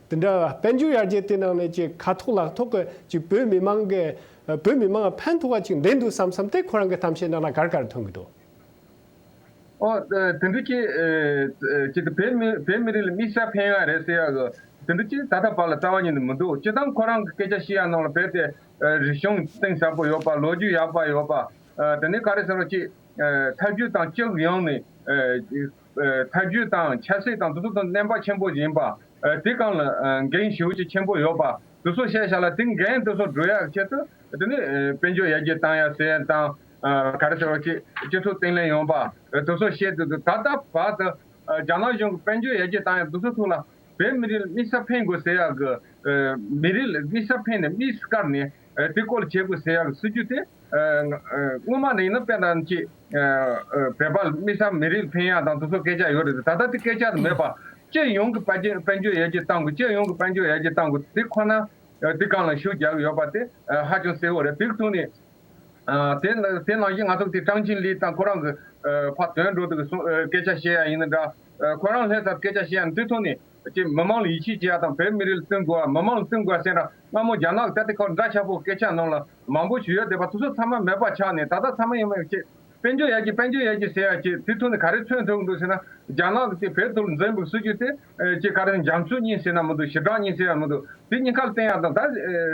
དེ་འདྲ་དཔལ་འབྱོར་ཡར་རྒྱས་དེ་ནང་ནས་ཅིག་ཁ་ཐོག་ལག་ཐོག་གི་ཅིག་བོད་མི་མང་གི་བོད་མི་མང་ལ་ཕན་ཐོགས་པ་ཅིག་འདྲེན་འདུག་བསམ་བསམ་དེ་ཁོ་རང་གི་གཏམ་བཤད་ནང་ལ་ག་རེ་ག་རེ་ཐོན་གྱི་འདུག་ཨོ། དེ་འདྲ་ཅིག་ཅིག་བོད་མི་བོད་མི་རིགས་ལ་དམིགས་བསལ་ཕན་ཡོན་རེད་ཟེར་ཡག་གི་དེ་འདྲ་ཅིག་ད་ལྟ་བར་ལ་རྩ་བ་ཉིད་ནས་མི་འདུག་སྤྱིར་བཏང་ཁོ་རང་གི་སྐད་ཆ་བཤད་ཡག་ནང་ལ་བོད་དེ་རིག་གཞུང་གཏིང་ཟབ་པོ་ཡོད་པ། ལོ་རྒྱུས་ཡག་པ་ཡོད་པ། དེ་ནས་ག་རེ་ཟེར་བ་ཅིག་ཐབས་ཇུས་དང་སྤྱི་ཡོངས་ནས། ཐབས་ཇུས་དང་ཆབ་སྲིད་དང་དེ་ཚོ་དང་རྣམ་པ་ཆེན་པོ་ཡིན་པ། དེ་གང་ལ་འགན་ཞེ་པོ་ཅིག་ཆེན་པོ་ཡོད་པ་དེ་ཚོ་བཤད་བཞག་ལ། དེ་འགན་དེ་ཚོ་སྒྲུབ་ཡག་ཆེད་དུ་དེ་ནི་དཔལ་འབྱོར་ཡར་རྒྱས་བཏང་ཡག་ཟེར་ཡག་དང་། ག་རེ་ཟེར་བ་ཅིག་སྤྱི་ཚོགས་བརྟན་ལྷིང་ཡོང་པ་དེ་ཚོ་བཤད་དུས་དུས་ད་ལྟ་བར་དུ་རྒྱ་ནག་གཞུང་གི་དཔལ་འབྱོར་ཡར་རྒྱས་བཏང་ཡག་དེ་ཚོ་ཐོག་ལ། བོད་མི་རིགས་ལ་དམིགས་བསལ་ཕན་དགོས་ཟེར་ཡག་གི། མི་རིགས་ལ་དམིགས་བསལ་ཕན་ནས་དམིགས་སུ་བཀར་ནས་དེ་སྐོར་ལ་བྱེད་དགོས་ཟེར་ཡག་གི་སྲིད་ཇུས་དེ་སྔོན་མ་ནས་ཡིན་ན་དཔེ་དང་ཅིག་བོད་པ་ལ་དམིགས་བསལ་མི་རིགས་ལ་ཕན་ཡག་དང་དེ་ཚོ་སྐད་ཆ་ཡོད་རེད། ད་ལྟ་དེ་སྐད་ཆ་དེ་མེད་པ། སྤྱི་ཡོངས་ཀྱི་དཔལ་འབྱོར་དཔལ་འབྱོར་ཡར་རྒྱས་བཏང་དགོས། སྤྱི་ཡོངས་ཀྱི་དཔལ་འབྱོར་ཡར་རྒྱས་བཏང་དགོས། དེ་ཁོ་ན་དེ་གང་ལ་ཤུགས་རྒྱག་གི་ཡོད་པ་དེ་ཧ་ཅང་གསལ་བོ་རེད། དེ་གི་ཐོག་ནས། ཨ། དེ་ལ་དེ་ནང་བཞིན་ང་ཚོ་དེ་ཀྲང་ཅིན་ལི་དང་ཁོ་རང་གི་ཨ་ཕར་དོན་འགྲོ་དུས་ཀྱི་སྐད་ཆ་བཤད་ཡ་ཡིན་ན་འདྲ། ཨ། ཁོ་རང་སླེབས་ཚར་སྐད་ཆ་བཤད་ཡ་དེ་ཐོག་ནས་ཅིག་མི་མང་ལ་ཡིད་ཆེས་བྱེད་ཡ་དང་བོད་མི་རིགས་ལ་བརྩོན་དགོས་པ། མི་མང་ལ་བརྩོན་དགོས་པ་ཟེར་འདྲ། སྔ་མོ་རྒྱ་ནག་གི་ད་ལྟ་ཁོ་འདྲ་ཆགས་པོ་སྐད་ཆ་ནང་ལ་མང་པོ་ཞིག་ཡོད་བསྡད་པ་དེ་ཚོ་ཚང་མ་མེད་པ་ཆགས་ནས་ད་ལྟ་ཚང་མ་ཡིན་མ་ཡིན་ཅིག་དཔལ་འབྱོར་ཡར་རྒྱས་དཔལ་འབྱོར་ཡར་རྒྱས་ཟེར་ཡ་ཅིག་དེ་ཐོག་ནས་ག་རེ་མཚོན་ཐུབ་འདུག་ཟེར་ན། རྒྱ་ནག་གི་དེ་བོད་ཐོག་ལ་འཛིན་པའི་སྲིད་ཇུས་དེ་ཅིག་ག་རེ་འཇམ་རྩུབ་གཉིས་ཟེར་ན་མི་འདུག་ཞི་དྲག་གཉིས་ཟེར་ཡ་མི་འདུག་དེ་གཉིས་ཀ་ལ་བརྟེན་ཡ་དང་ད་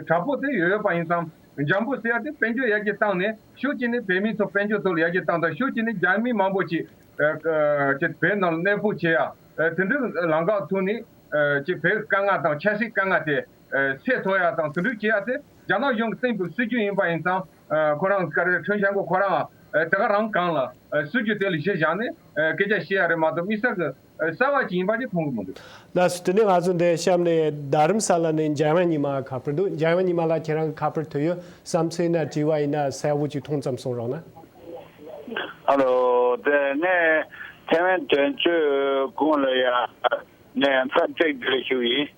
དྲག་པོ་དེ་ཡོད་ཡོད་པ་ཡིན་ཙང་། འཇམ་པོ་ཟེར་ཡ་དེ་དཔལ་འབྱོར་ཡར་རྒྱས་བཏང་ནས་ཤུགས་ཀྱིས་ནི་བོད་མིའི་ཐོག་དཔལ་འབྱོར་ཐོག་ལ་ཡར་རྒྱས་བཏང་དང་། ཤུགས་ཀྱིས་ནི་རྒྱ་མི་མང་པོ་ཅིག་ཨ་ཨ་ཅིག་བོད་ནང་ལ་གནས་སྤོ་བྱེད་ཡ། ཨ་དེ་འདྲའི་ལམ་ཁ་ཐོག་ནས་ཨ་ཅིག་བོད་དཀའ་ངལ་དང་ཆབ་སྲིད་དཀའ་ངལ་དེ་ཨ་སེལ་ཐུབ་ཡ་དང་། དེ་འདྲ་བྱེད་ཡ་དེ་རྒྱ་ནག་གཞུང་གིས་བཏིང་པའི་སྲིད་ཇུས་ཡིན་པ་ཡིན་ཙང་། ཨ་ཁོ་རང་ག་རེ་ཁྲེན་ཆོན་གོ་ཁོ་རང་ཨ་དེ་ག་རང་སྒང་ལ་ཨ་སྲིད་ཇུས་དེ་ལ་གཞི་བཞག་ནས་ཨ་སྐད་ཆ་བཤད་ཡ་རེད་མ་གཏོགས་དམིགས་བསལ་གྱི་ཨ་གསར་བ་ཅིག་ཡིན་པ་ཅིག་མཐོང་གི་མི་འདུག་ལགས་སོ། དེ་ནས་ང་ཚོ་འདིར་གཤམ་ནས་རྡ་རམ་ས་ལ་ནས་འཇམ་དབྱངས་ཉི་མ་ཁ་པར་འདུག་འཇམ་དབྱངས་ཉི་མ་ལགས། ཁྱེད་རང་གི་ཁ་པར་ཐོན་ཡོད། བསམ་ཚུལ་ཡིན་ན་དྲི་བ་ཡིན་ན་གསལ་བོ་ཅིག་མཐོང་ཙམ་གསུང་རོགས་གནང་། ཨ་ལོ། དེ་ངས་ཐའེ་ཝན་དོན་གཅོད་སྐོར་ལ་ཡ་ནས་མཚམས་ཚིག་འདི་ལ་ཞུ་ཡིན།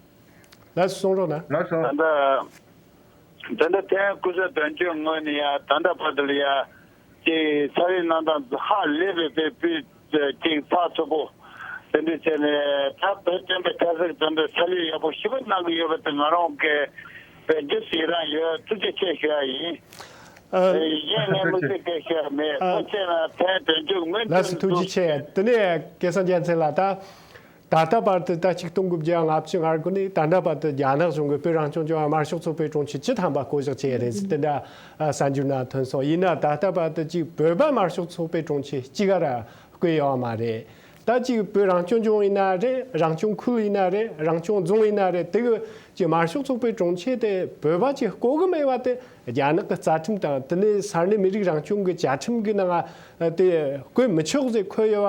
ལགས་སོ། གསུང་རོགས་གནང་། ལགས་སོ། ད་ལྟ་ད་ལྟ་ཐའེ་ཝན་སྐུ་ཚབ་དོན་གཅོད་ངོས་ནས་ཡ་ད་ལྟ་བར་དུ་ལ་ཡ་ཅིག་ཚ་བའི་གནས་སྟངས་ཧ་ལས་པའི་དཔེ་སྤུས་ཅིག་ཚགས་ཚུད་པོ་དེ་འདྲ་བྱས་ནས། ད་བོད་སྟོན་པའི་ཐ་ཚིག་དེ་འདྲ་ཚ་ལུས་ཡག་པོ་ཞེ་པོ་གནང་གི་ཡོད་པ་དེ་ང་རང་གིས་བེད་སྤྱོད་ཡི་རང་ཡོད། ཐུགས་རྗེ་ཆེ་ཞུ་ཡ་ཡིན། ཨ། གཞན་ངས་མི་ཚེ་སྐད་ཤོད་མེད། ཨ། ཐུགས་རྗེ་ཆེ་ན་ཐའེ་ཝན་དོན་གཅོད་ངོས་ལགས་སོ། ཐུགས་རྗེ་ཆེ། དེ་ནས་སྐལ་བཟང་རྒྱལ་མཚན་ལགས། ད་ད་ལྟ་བར་དུ་ད་ཆིག་སྟོང་དགུ་བརྒྱ་ལྔ་བཅུ་ང་དགུ་ནས་ད་ལྟ་བར་དུ་རྒྱ་ནག་གཞུང་གིས་བོད་རང་སྐྱོང་ལྗོངས་དམར་ཤོག་ཚོགས་པའི་དྲུང་ཆེ་བཅུ་ཐམ་པ་བསྐོ་གཞག་བྱས་རེད་ཟེར་དེ་འདྲ་གསར་འགྱུར་ནང་ཐོན་སོང་། ཡིན་ན་ད་ལྟ་བར་དུ་ཅིག་བོད་པ་དམར་ཤོག་ཚོགས་པའི་དྲུང་ཆེ་གཅིག་ག་ར་བསྐོས་ཡོད་མ་རེད། ད་ཅིག་བོད་རང་སྐྱོང་ལྗོངས་ཡིན་ན་རེད། རང་སྐྱོང་ཁུལ་ཡིན་ན་རེད། རང་སྐྱོང་རྫོང་ཡིན་ན་རེད། དེ་གི་ཅིག་དམར་ཤོག་ཚོགས་པའི་གྲོང་ཁྱེར་དེ་བོད་པ་ཅིག་དཀོན་གི་མེད་པ་དེ་རྒྱ་ནག་གི་རྩ་ཁྲིམས་དང་དེ་ནས་ས་གནས་མི་རིགས་རང་སྐྱོང་གི་བཅའ་ཁྲིམས་གི་ནང་ང་དེ་བཀོད་མི་ཆོག་ཟེར་འཁོད་ཡོད་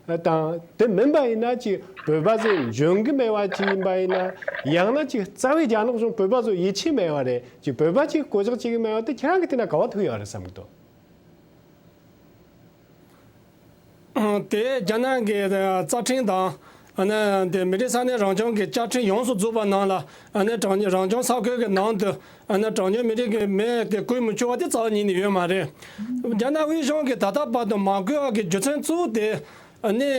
པ་དང་། དེ་མིན་པ་ཡིན་ན་ཅིག་བོད་པ་ཟེར་འཇོན་གི་མེད་པ་ཅིག་ཡིན་པ་ཡིན་ན། ཡང་ན་ཅིག་རྩ་བའི་རྒྱ་ནག་གཞུང་བོད་པ་ཚོ་ཡིད་ཆེས་མེད་པ་རེད། ཅིག་བོད་པ་ཅིག་བསྐོ་གཞག་བྱེད་གི་མེད་པ་དེ་ཁྱེད་རང་གི་དེ་ན་ག་པར་ཐུག་ཡོད་རེད་བསམ་གི་འདུག་དེ་རྒྱ་ནག་གི་རྩ་ཁྲིམས་དང་། ཨ་ནི་དེ་མི་རིགས་ས་གནས་རང་སྐྱོང་གི་བཅའ་ཁྲིམས་ཡོངས་སུ་རྫོགས་པ་ནང་ལ། ཨ་ནི་གྲངས་ཉུང་རང་སྐྱོང་ས་ཁུལ་གྱི་ནང་དུ། ཨ་ནི་གྲངས་ཉུང་མི་རིགས་ཀྱི་མི་དེ་བཀོལ་མི་ཆོག་པ་དེ་རྩ་བ་ཉིད་ནས་ཡོད་མ་རེད། རྒྱ་ནག་དབུས་གཞུང་གིས་ད་ལྟ་བར་དུ་མ་བཀོལ་བ་གི་རྒྱུ་མཚན་གཙོ་བོ་དེ། ཨ་ནི་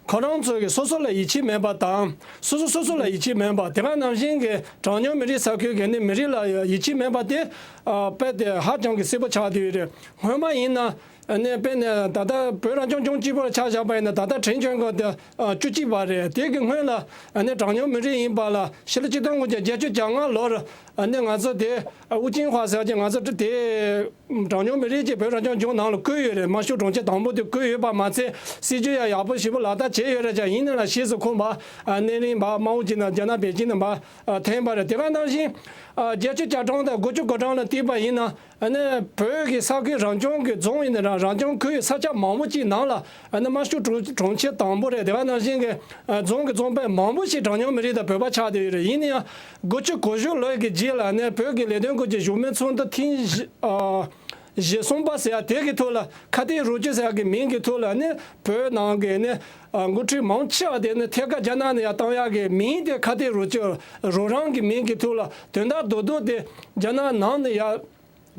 ཁོ་རང་ཚོ་གི་སོ་སོ་ལ་ཡིད་ཆེས་མེད་པ་དང་། སོ་སོ་སོ་སོ་ལ་ཡིད་ཆེས་མེད་པ། དེ་ག་ནང་བཞིན་གྱི་གྲངས་ཉུང་མི་རིགས་ས་ཁུལ་གྱི་ནི་མི་རིགས་ལ་ཡིད་ཆེས་མེད་པ་དེ། ཨ་དཔེ་དེ་ཧ་ཅང་གི་གསལ་པོ་ཆགས་བསྡད་ཡོད་རེད། སྔོན་མ་ཡིན་ན། ཨ་ནི་དཔེར་ན་ད་ལྟ་བོད་རང་སྐྱོང་ལྗོངས་གཅིག་པུར་ཆ་བཞག་པ་ཡིན་ན། ད་ལྟ་བྲན་གཡོག་འགོ་དེ་ཨ་བཅུ་གཅིག་པ་རེད། དེ་གི་སྔོན་ལ་ཨ་ནི་གྲངས་ཉུང་མི་རིགས་ཡིན་པ་ལ། ཕྱི་ལོ་ཆིག་སྟོང་དགུ་བརྒྱ་བརྒྱད་ཅུ་གྱ་ལྔ་ལོར་ཨ་ནི་ང་ཚོ་དེ་ཨ་ཝུ་ཅིན་ཧྭ་ཟེར་གྱི་ང་ཚོ་དེ་གྲངས་ཉུང་མི་རིགས་ཀྱི་བོད་རང་སྐྱོང་ལྗོངས་ནང་ལ་བཀོད་ཡོད་རེད། དམར་ཤོག་གྲོང་ཁྱེར་དང་པོ་དེ་བཀོད་ཡོད་པ་མ་ཚད། སྲིད་ཇུས་ཡང་ཡག་པོ་ཞེ་པོ་ལག་བསྟར་བྱས་ཡོད་རེད་ཀྱང་། ཡིན་ན་ལ་ཕྱིས་སུ་ཁོང་པ་ཨ་གནས་རིམ་པ་དམར་པོ་ཅིག་ནང་རྒྱ་ནག་པེ་ཅིན་ནང་པ་ཨ་འཐེན་པ་རེད། དེ་ག་ནང་བཞིན་ཨ་བརྒྱད་ཅུ་གྱ་གྲངས་དང་དགུ་བཅུ་གོ་གྲངས་ལ་བལྟས་པ་ཡིན་ན། ཨ་ནི་བོད་ཀྱི་ས་ཁུལ་རང་སྐྱོང་གི་རྫོང་ཡིན་ན་རང་། རང་སྐྱོང་ཁུལ་གྱི་ས་ཆ་མང་པོ་ཅིག་ནང་ལ་ཨ་ནི་དམར་ཤོག་གྲོང་གྲོང་ཁྱེར་དང་པོ་རེད། དེ་ག་ནང་བཞིན་གྱི་ཨ་རྫོང་གི་རྫོང་དཔོན་མང་པོ་ཞིག་གྲངས་ཉུང་མི་རིགས་དང་བོད་པ་ཆགས་བསྡད་ཡོད་རེད། ཡིན་ན་ཡང་དགུ་བཅུ་གོ་བཞི་ལོའི་གི་རྗེས་ལ་ཨ་ནི་བོད་ཀྱི་ལས་དོན་སྐོར་གྱི་བཞུགས་མོལ་ཚོགས་འདུ་ཐེངས་བཞི་ཨ་བཞི་གསུམ་པ་ཟེར་ཡ་དེ་གི་ཐོག་ལ་ཁ་གཏད་རོགས་སྐྱོར་ཟེར་ཡ་གི་མིང་གི་ཐོག་ལ་ཨ་ནི་བོད་ནང་གི་ཨ་ནི་ཨ་འགོ་ཁྲིད་མང་ཆེ་བ་དེ་ནི་ཐད་ཀར་རྒྱ་ནག་ནས་ཡར་བཏང་ཡག་གི་མིང་དེ་ཁ་གཏད་རོགས་སྐྱོར་རོགས་རམ་གྱི་མིང་གི་ཐོག་ལ་དོན་དག་རྡོག་རྡོག་དེ་རྒྱ་ནག་ནང་ནས་ཡར་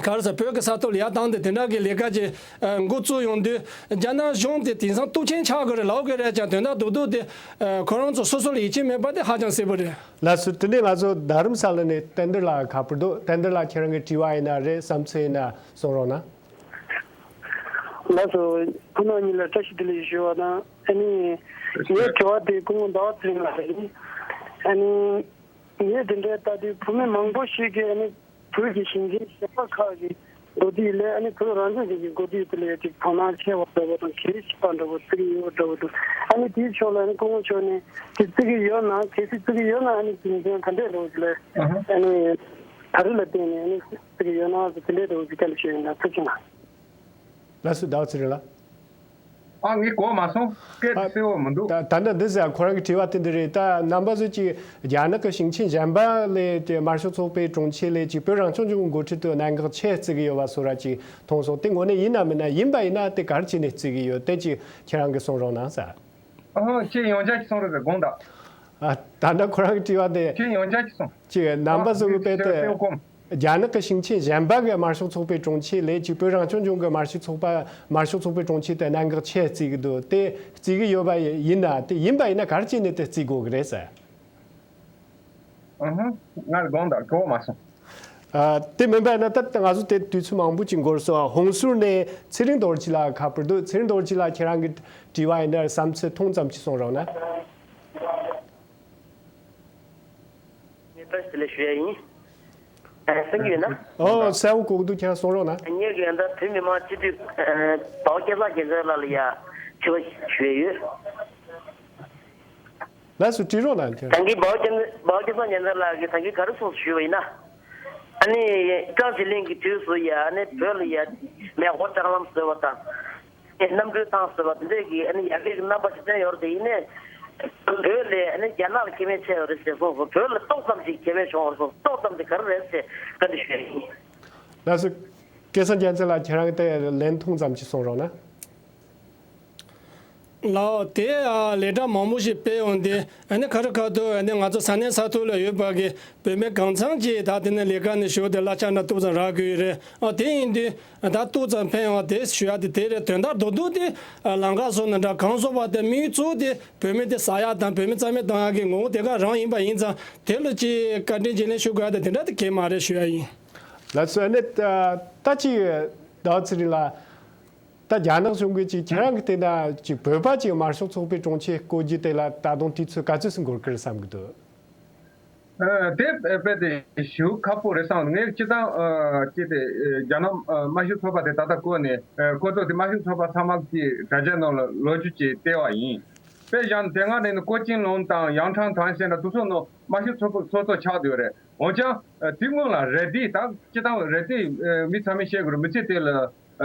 ག་རེ་ཟེར། བོད་ཀྱི་ས་ཐོག་ལ་ཡར་བཏང་སྟེ་དེ་འདྲ་གི་ལས་ཀ་ཅིག་ཨ་འགོ་བཙུགས་ཡོང་དུས། རྒྱ་ནག་གཞུང་དེ་དེང་སང་སྟོབས་ཆེན་ཆགས་དགོས་རེད་ལབ་དགོས་རེད་ཀྱང་། དོན་དག་རྡོག་རྡོག་དེ་ཨ་ཁོ་རང་ཚོ་སོ་སོ་ལ་ཡིད་ཆེས་མེད་པ་དེ་ཧ་ཅང་གསལ་པོ་རེད། ལགས་སོ། དེ་ནས་ང་ཚོ་རྡ་རམ་ས་ལ་ནས་བསྟན་དར་ལགས་ཁ་པར་འདུག་བསྟན་དར་ལགས། ཁྱེད་རང་གི་དྲི་བ་ཡིན་ན་རེད། བསམ་ཚུལ་ཡིན་ན་གསུང་རོགས་གནང་། ལགས་སོ། ཁོང་རྣམ་གཉིས་ལ་བཀྲ་ཤིས་བདེ་ལེགས་ཞུ་བ་དང་། ཨ་ནི་ངའི་དྲི་བ་དེ་སྐུ་ངོ་ཟླ་བ་ཚེ་རིང་ལགས་ཡིན། ཨ་ནི་ངས་དེ་འདྲའི་ལྟ་དུས། བུད་མེད་མང་པོ་ཞིག་གིས་ཨ་ནི་བོད་ཀྱི་ཞིང་ཆེན་གཞན་པ་ཁག་གི་འགྲོ་དུས་ལ། ཨ་ནི་བོད་རང་སྐྱོང་ལྗོངས་ཀྱི་འགྲོ་དུས་དེ་ལ་ཅིག་དོ་སྣང་ཆེ་བ་འདྲ་བོ་དང་། གལ་ཆེ་བ་འདྲ་བོ་བརྩི་གི་ཡོད་འདྲ་བོ་འདུག་ཨ་ནི་དེའི་ཕྱོགས་ལ་ཨ་ནི་སྐུ་ངོ་མཆོག་ནས་དེ་བརྩི་གི་ཡོད་ན། གལ་སྲིད་བརྩི་གི་ཡོད་ན་ཨ་ནི་དེ་འདྲའི་ག་འདྲས་འདྲ་བོ་ཞིག་ལ། ཨ་ནི་ག་རེ་ལ་བརྟེན་ནས་ཨ་ནི་བརྩི་གི་ཡོད་ན་ཟེར། དེ་འདྲའི་འདྲ་བོ་ཞིག་བཀའ་འདྲི་ཞུ་ཡིན་ན། ཐུགས་རྗེ་གནང་། ལགས་སོ། ཟླ་བ་ཚེ་རིང་ལགས། ཨ། ངས་གོ་མ་སོང་། སྐད་ཨ། གསལ་བོ་མི་འདུག་ད་ད་ལྟ་འདི་ཟེར། ཁོ་རང་གི་དྲི་བ་དེ་འདི་རེད། ད་རྣམ་པ་ཚོས་ཀྱིས་རྒྱ་ནག་གི་ཞིང་ཆེན་གཞན་པ་ལས་དེ་དམར་ཤོག་ཚོགས་པའི་གྲོང་ཁྱེར་ལས་ཀྱི་བོད་རང་སྐྱོང་ལྗོངས་འགོ་ཁྲིད་དུ་གནད་འགག་ཆེ་བརྩི་གི་ཡོད་པ་སོགས་ར་ཅིག་མཐོང་སོང་། དེ་དངོས་གནས་ཡིན་ན་མིན་ན། ཡིན་པ་ཡིན་ན་དེ་ག་རེ་བྱས་ནས་བརྩི་གི་ཡོད། དེ་ཅིག་ཁྱེད་རང་གིས་གསུང་རོགས་གནང་ཟེར། ཨ་ཧོ། ཁྱེད་ཡོངས་ཁྱབ་ཀྱི་གསུང་རོགས་ཟེར། དགོངས་དག་ཨ། ད་ལྟ་ཁོ་རང་གི་དྲི་བ་དེ། ཁྱེད་ཡོངས་ཁྱབ་ཀྱི་གསུང་། ཅིག་རྣམ་པ་ཚོ་གི་དཔེ་དེ། རྒྱ་ནག་གི་ཞིང་ཆེན་གཞན་པ་གི་དམར་ཤོག་ཚོགས་པའི་གྲོང་ཁྱེར་ལས་ཀྱི་བོད་རང་སྐྱོང་ལྗོངས་ཀྱི་དམར་ཤོག་ཚོགས་པ། དམར་ཤོག་ཚོགས་པའི་གྲོང་ཁྱེར་དེ་གནད་འགག་ཆེ་བརྩི་གི་འདུག་དེ་བརྩི་གི་ཡོད་པ་ཡིན་ན། དེ་ཡིན་པ་ཡིན་ན་ག་རེ་བྱས་ནས་དེ་བརྩི་དགོས་ཀྱི་རེད་ཟེར། ཨ་ཧ། ང་དགོངས་དག་གོ་མ་སོང་། ཨ། དེ་མིན་པ་ཡིན་ན་ད་ང་ཚོ་དེ་དུས་ཚོད་མང་པོ་ཅིག་འགོར་སོང་། ཧོང་སུར་ནས་ཚེ་རིང་རྡོ་རྗེ་ལགས་ཁ་པར་འདུག་ཚེ་རིང་རྡོ་རྗེ་ལགས། ཁྱེད་རང་གི་དྲི་བ་ཡིན་ན་བསམ་ཚུལ་མཐུན་ཙམ་ཅིག་གསུང་རོགས་གནང་། ངས་བཀྲ་ཤིས་བདེ་ལེགས་ཞུ་ཡ་ཡིན། ཨ། གསན་གྱི་ཡོད་ན། ཨོ། གསལ་བོ་གོ་གི་འདུག་ཁྱེད་རང་གསུང་རོགས་གནང་། ངས་གི་ད་བོད་མི་མང་སྤྱི་འཐུས་ཨ་འབའ་བ་སྐལ་བཟང་རྒྱལ་མཚན་ལགས་ལ་ཡ་དྲི་བ་ཞུ་ཡ་ཡོད། ལགས་སོ། དྲི་རོགས་གནང་། ཁྱེད་རང་གིས་འབའ་བ་སྐལ་འབའ་བ་སྐལ་བཟང་རྒྱལ་མཚན་ལགས་ཀྱིས་ད་གིན་ག་རེ་གསུངས་སོང་ཞུས་པ་ཡིན་ན། ཨ་ནི་ཀྲང་ཞི་ལིན་གྱི་དུས་སུ་ཡ་ཨ་ནི་བོད་ལ་ཡ་མེ་འཁོར་ལྕགས་ལམ་བཟོས་པ་དང་། གནམ་གྲུ་ཐང་ཟེར་བ་དེ་འདྲས་ཀྱི་ཨ་ནི་ཡ་གི་རྣམ་པ་ཞིག་བསྟན་ཡོད་རེད་དེ། ཡིན་ནའི་བོད་ལས་ཨ་ནི་རྒྱ་ནག་ལ་ཁེ་ཕན་ཆེ་བ་རེད་ཟེར་གསུངས་སོང་། བོད་ལ་ཏོག་ཙམ་ཞིག་ཁེ་ཕན་བྱུང་བ་རེད་གསུངས་སོང་། ཏོག་ཙམ་དེ་ག་རེ་རེད་ཟེར་བཀའ་འདྲི་ཞུ་ཡ་ཡིན། ལགས་སོ། སྐལ་བཟང་རྒྱལ་མཚན་ལགས། ཁྱེད་རང་གིས་དེ་ལན་ཐུང་ཙམ་ཞིག་གསུང་རོགས་གནང་། ལགས། དེ་ཨ་ལས་གྲྭ་མང་པོ་ཞིག་སྤེལ་ཡོང་དུས། ཨ་ནི་ག་རེ་ག་དུས་ཨ་ནི་ང་ཚོ་ས་གནས་ས་ཐོག་ལ་ཡོད་པ་གི་བུད་མེད་གང་འཚམ་གྱིས་ད་དེ་ནས་ལས་ཀ་ནས་ཞུགས་ཏེ་གླ་ཆ་འདྲ་ཏོག་ཙམ་རག་གི་ཡོད་རེད། ཨ། དེ་ཡིན་དུས་ད་ཏོག་ཙམ་ཕན་ཡོང་བ་དེ་ཞུ་ཡ་དེ་དེ་རེད། དོན་དག་རྡོག་རྡོག་དེ་ཨ་ལམ་ཁ་བཟོ་ན་འདྲ་གང་བཟོ་བ་དེ་དམིགས་ཡུལ་གཙོ་བོ་དེ་བུད་མེད་དེ་ཟ་ཡ་དང་བུད་མེད་རྩ་མེད་གཏོང་ཡ་གི་ངོ་བོ་དེ་ག་རང་ཡིན་པ་ཡིན་ཙང་། དེ་ལ་ཅིག་བཀའ་དྲིན་བརྗེ་ལེན་ཞུ་དགོས་ཡ་དེ་དེ་འདྲ་དེ་གང་ཡང་མ་རེད་ཞུ་ཡ་ཡིན། ལགས་སོ། ཨ་ནི་ད་ཅིག་ཟླ་བ་ཚེ་རིང་ལགས། ད་རྒྱ་ནག་གཞུང་གིས་ཅིག་ཁྱེད་རང་གི་དེ་ན་ཅིག་བོད་པ་ཅིག་དམར་ཤོག་ཚོགས་པའི་གྲོང་ཁྱེར་བསྐོ་རྒྱུ་དེ་ལ་ད་དུང་དུས་ཚོད་ག་ཚོད་ཙམ་འགོར་གི་རེད་བསམ་གི་འདུག་ཨ། དེ་དཔེ་དེ་ཞེ་པོ་ཁག་པོ་རེད་བསམ། ངས་སྤྱིར་བཏང་ཨ་ཅིག་དེ་རྒྱ་ནག་ཨ་དམར་ཤོག་ཚོགས་པ་དེ་ད་ལྟ་བསྐོས་ནས། ཨ། ཁོ་ཚོ་དེ་དམར་ཤོག་ཚོགས་པ་ཚང་མ་གི་དྲ་རྒྱ་ནང་ལ་ལོ་རྒྱུས་ཅིག་བལྟས་པ་ཡིན། དཔེ་བཞག་ན་དེ་སྔ་ནས་ནི་ཀོ་ཅིན་ལུང་དང་ཡང་ཁྲང་ཐང་ཟེར་འདྲ་དེ་ཚོ་ནི་དམར་ཤོག་ཚོགས་པའི་ཚོགས་གཙོ་ཆགས་བསྡད་ཡོད་རེད། འོན་ཀྱང་དེ་སྔོན་ལ་རེད་དེ་ད་སྤྱི་བཏང་རེད་དེ་མི་ཚང་མས་བཤད་དགོས་རེད། མི་ཚེ་དེ་ལ་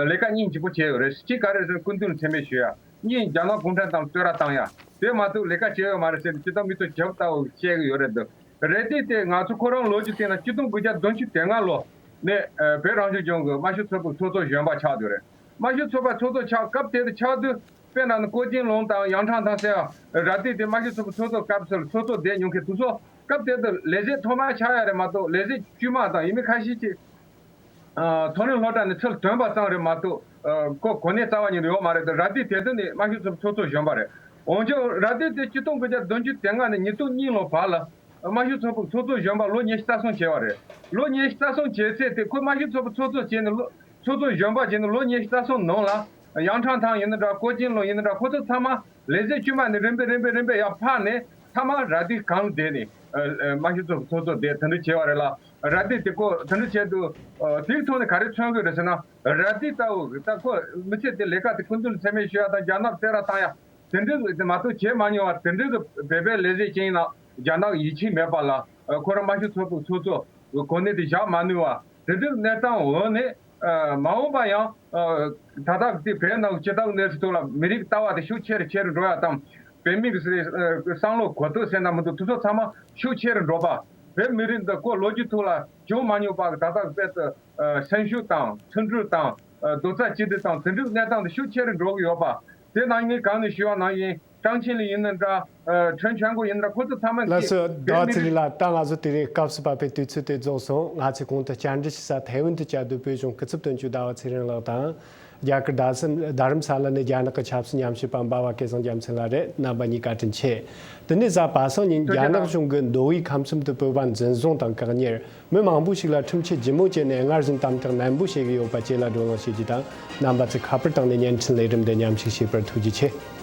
ལས་ཀ་གཉིས་གཅིག་པོ་བྱས་ཡོད་རེད། གཅིག་ག་རེ་ཟེར་སྐུ་མདུན་མཚན་སྨད་ཞུ་ཡ། གཉིས་རྒྱ་ནག་གུང་ཁྲན་ཏང་བསྟོད་ར་བཏང་ཡ། དེ་མ་གཏོགས་ལས་ཀ་བྱས་ཡོད་མ་རེད་ཟེར་ནས་སྤྱི་བཏང་མི་ཚོ་ཇབ་ལྟ་བུ་བཤད་གི་ཡོད་རེད་འདུག་རེད་དེ་དེ་ང་ཚོ་ཁོ་རང་ལོ་རྒྱུས་བལྟས་ན་ཆིག་སྟོང་དགུ་བརྒྱ་བདུན་ཅུ་དོན་ལྔ་ལོ་ནས་བོད་རང་སྐྱོང་ལྗོངས་ཀྱི་དམར་ཤོག་ཚོགས་པའི་ཚོགས་གཙོ་གཞོན་པ་ཆགས་བསྡད་རེད། དམར་ཤོག་ཚོགས་པ་ཚོགས་གཙོ་ཆགས་སྐབས་དེ་དུ་ཆགས་དུས་དཔེར་ན་ནི་ཀོ་ཅིན་ལུང་དང་ཡང་ཁྲང་ཐང་ཟེར་བ་ར་དེ་དེ་དམར་ཤོག་ཚོགས་པའི་ཚོགས་གཙོ་སྐབས་སུ་ཚོགས་གཙོ་བསྡད་མྱོང་མཁན་དེ་ཚོ་སྐབས་དེ་དུ་ལས་བྱེད་ཐོག་མར་ཆགས་ཡ་རེད་མ་གཏོགས་ལས་བྱེད་དཀྱུས་མ་དང་ཡིན་མིན་ཁ་ཤས་ཀྱིས། མཐོ་རིམ་སློབ་གྲྭ་ནས་ཚུར་ཐོན་པ་ཙམ་རེད་མ་གཏོགས་ཁོ་གོ་གནས་རྩ་བ་ཉིད་ནས་ཡོད་མ་རེད་དེ། ར་དེ་དེ་དུ་ནས་དམར་ཤོག་ཚོགས་པའི་ཚོགས་གཙོ་གཞོན་པ་རེད། འོན་ཀྱང་ར་དེ་དེ་ཆིག་སྟོང་དགུ་བརྒྱ་བདུན་ཅུ་དོན་ལྔ་ནས་ཉིས་སྟོང་གཉིས་ལོ་བར་ལ་དམར་ཤོག་ཚོགས་པའི་ཚོགས་གཙོ་གཞོན་པ་ལོ་ཉི་ཤུ་རྩ་གསུམ་བྱས་པ་རེད། ལོ་ཉི་ཤུ་རྩ་གསུམ་བྱས་ཚེ་དེ་ཁོ་དམར་ཤོག་ཚོགས་པའི་ཚོགས་གཙོ་བྱས་ནས་ལོ་ཚོགས་གཙོ་གཞོན་པ་བྱས་ནས་ལོ་ཉི་ཤུ་རྩ་གསུམ་ནང་ལ་ཡང་ཁྲང་ཐང་ཡིན་ན་འདྲ་ཀོ་ཅིན་ལུང་ཡིན་ན་འདྲ་ཁོ་ཚོ་ཚང་མ་ལས་བྱེད་དཀྱུས་མ་ནས་རིམ་པས་རིམ་པས་རིམ་པས་ཡར་འཕར་ནས་ཚང་མ་ར་དེ་གང་བསྡད་ནས་དམར་ཤོག་ཚོགས་པའི་ཚོགས་གཙོ་བསྡད་དེ་འདྲ་བྱས་པ་རེད་ལ། ར་དེ་དེ་ཁོ་དེ་འདྲ་བྱས་དུས་དེའི་ཐོག་ནས་ག་རེ་མཚོན་གི་རེད་ཟེར་ན་ར་དེ་ལྟ་བུ་ད་ཁོ་མི་ཚེ་དེ་ལས་ཀ་དེ་སྐུ་མདུན་མཚན་སྨད་ཞུ་ཡ་དང་རྒྱ་ནག་བསྟོད་ར་བཏང་ཡ་དེ་འདྲ་གི་མ་གཏོགས་བྱས་མ་མྱོང་བ་དེ་འདྲ་གི་བོད་པའི་ལས་བྱེད་ཅིག་ཡིན་ན་རྒྱ་ནག་ཡིད་ཆེས་མེད་པ་ལ་ཁོ་རང་དམར་ཤོག་ཚོགས་པའི་ཚོགས་གཙོ་གོ་གནས་དེ་བཞག་མ་ནུས་པ་དེ་འདྲའི་གནས་སྟངས་འོག་ནས་མ་འོངས་པ་ཡང་ད་ལྟ་དེ་བོད་ནང་སྤྱི་ཚོགས་གནས་ཚུལ་ཐོག་ལ་མི་རིགས་ལྟ་བ་དེ་ཤུགས་ཆེ་རུ་ཆེ་རུ་འགྲོ་ཡ་དང་བོད་མི་གི་བསམ་བློ་གོ་རྟོགས་ཟེར་ན་མི་འདུག་དེ་ཚོ་ཚང་མ་ཤུགས་ཆེ་རུ་འགྲོ་བ། བོད་མི་རིགས་འདི་ཁོ་ལོ་རྒྱུས་ཐོག་ལ་བྱུང་མ་མྱོང་པ་གི་ད་ལྟ་དཔེ་དུ་སེམས་ཤུགས་དང་མཐུན་སྒྲིལ་དང་རྡོག་རྩ་གཅིག་སྒྲིལ་དང་དེ་འདྲའི་གནས་སྟངས་དེ་ཤུགས་ཆེ་རུ་འགྲོ་གི་ཡོད་པ། དེ་ནང་ངས་གང་ནས་ཞུས་པ་ནང་བཞིན་ཀྲང་ཆིང་ལི་ཡིན་ན་འདྲ། ཁྲེན་ཆོན་གོ་ཡིན་ན་འདྲ་ཁོ་ཚོ་ཚང་མ་ལགས་སོ། ཟླ་བ་ཚེ་རིང་ལགས། ད་ང་ཚོ་དེ་རིང་སྐབས་སུ་བབས་པའི་དུས་ཚོད་དེ་རྫོགས་སོང་། ང་ཚོས་གོང་དུ་བཅར་འདྲི་ཞུ་ས་ཐའེ་ཝན་དུ་བཅའ་སྡོད་བོད་གཞུང་སྐུ་ཚབ་དོན་གཅོད་ཟླ་བ་ཚེ་རིང་ལགས་དང་། རྒྱ་གར་རྡ་སམ་རྡ་རམ་ས་ལ་ནས་རྒྱ་ནག་གི་ཆབ་སྲིད་ཉམས་ཞིབ་པ་འབའ་བ་སྐལ་བཟང་རྒྱལ་མཚན་ལགས་རེད། རྣམ་པ་གཉིས་བཀའ་དྲིན་ཆེ། དེ་ནས་གཟའ་པ་སངས་ཉིན་ཐུགས་རྗེ་རྒྱ་ནག་གནང་། གཞུང་གིས་མདོ་དབུས་ཁམས་གསུམ་དུ་བོད་པ་འཛིན་བཟུང་དང་བཀག་ཉར། མི་མང་པོ་ཞིག་ལ་ཁྲིམས་ཆད་ལྗིད་མོ་བཅད་ནས་སྔར་བཞིན་དམ་དྲག་ནན་པོ་བྱེད་ཀྱི་ཡོད་པ་བཅས་ལ་བགྲོ་གླེང་བྱེད་རྒྱུ་དང་། རྣམ་པ་ཚོས་ཁ་པར་བཏང་ནས་བརྙན་འཕྲིན་ལས་རིམ་འདི་མཉམ་ཞུགས་བྱས་པར་ཐུགས་རྗེ་ཆེ།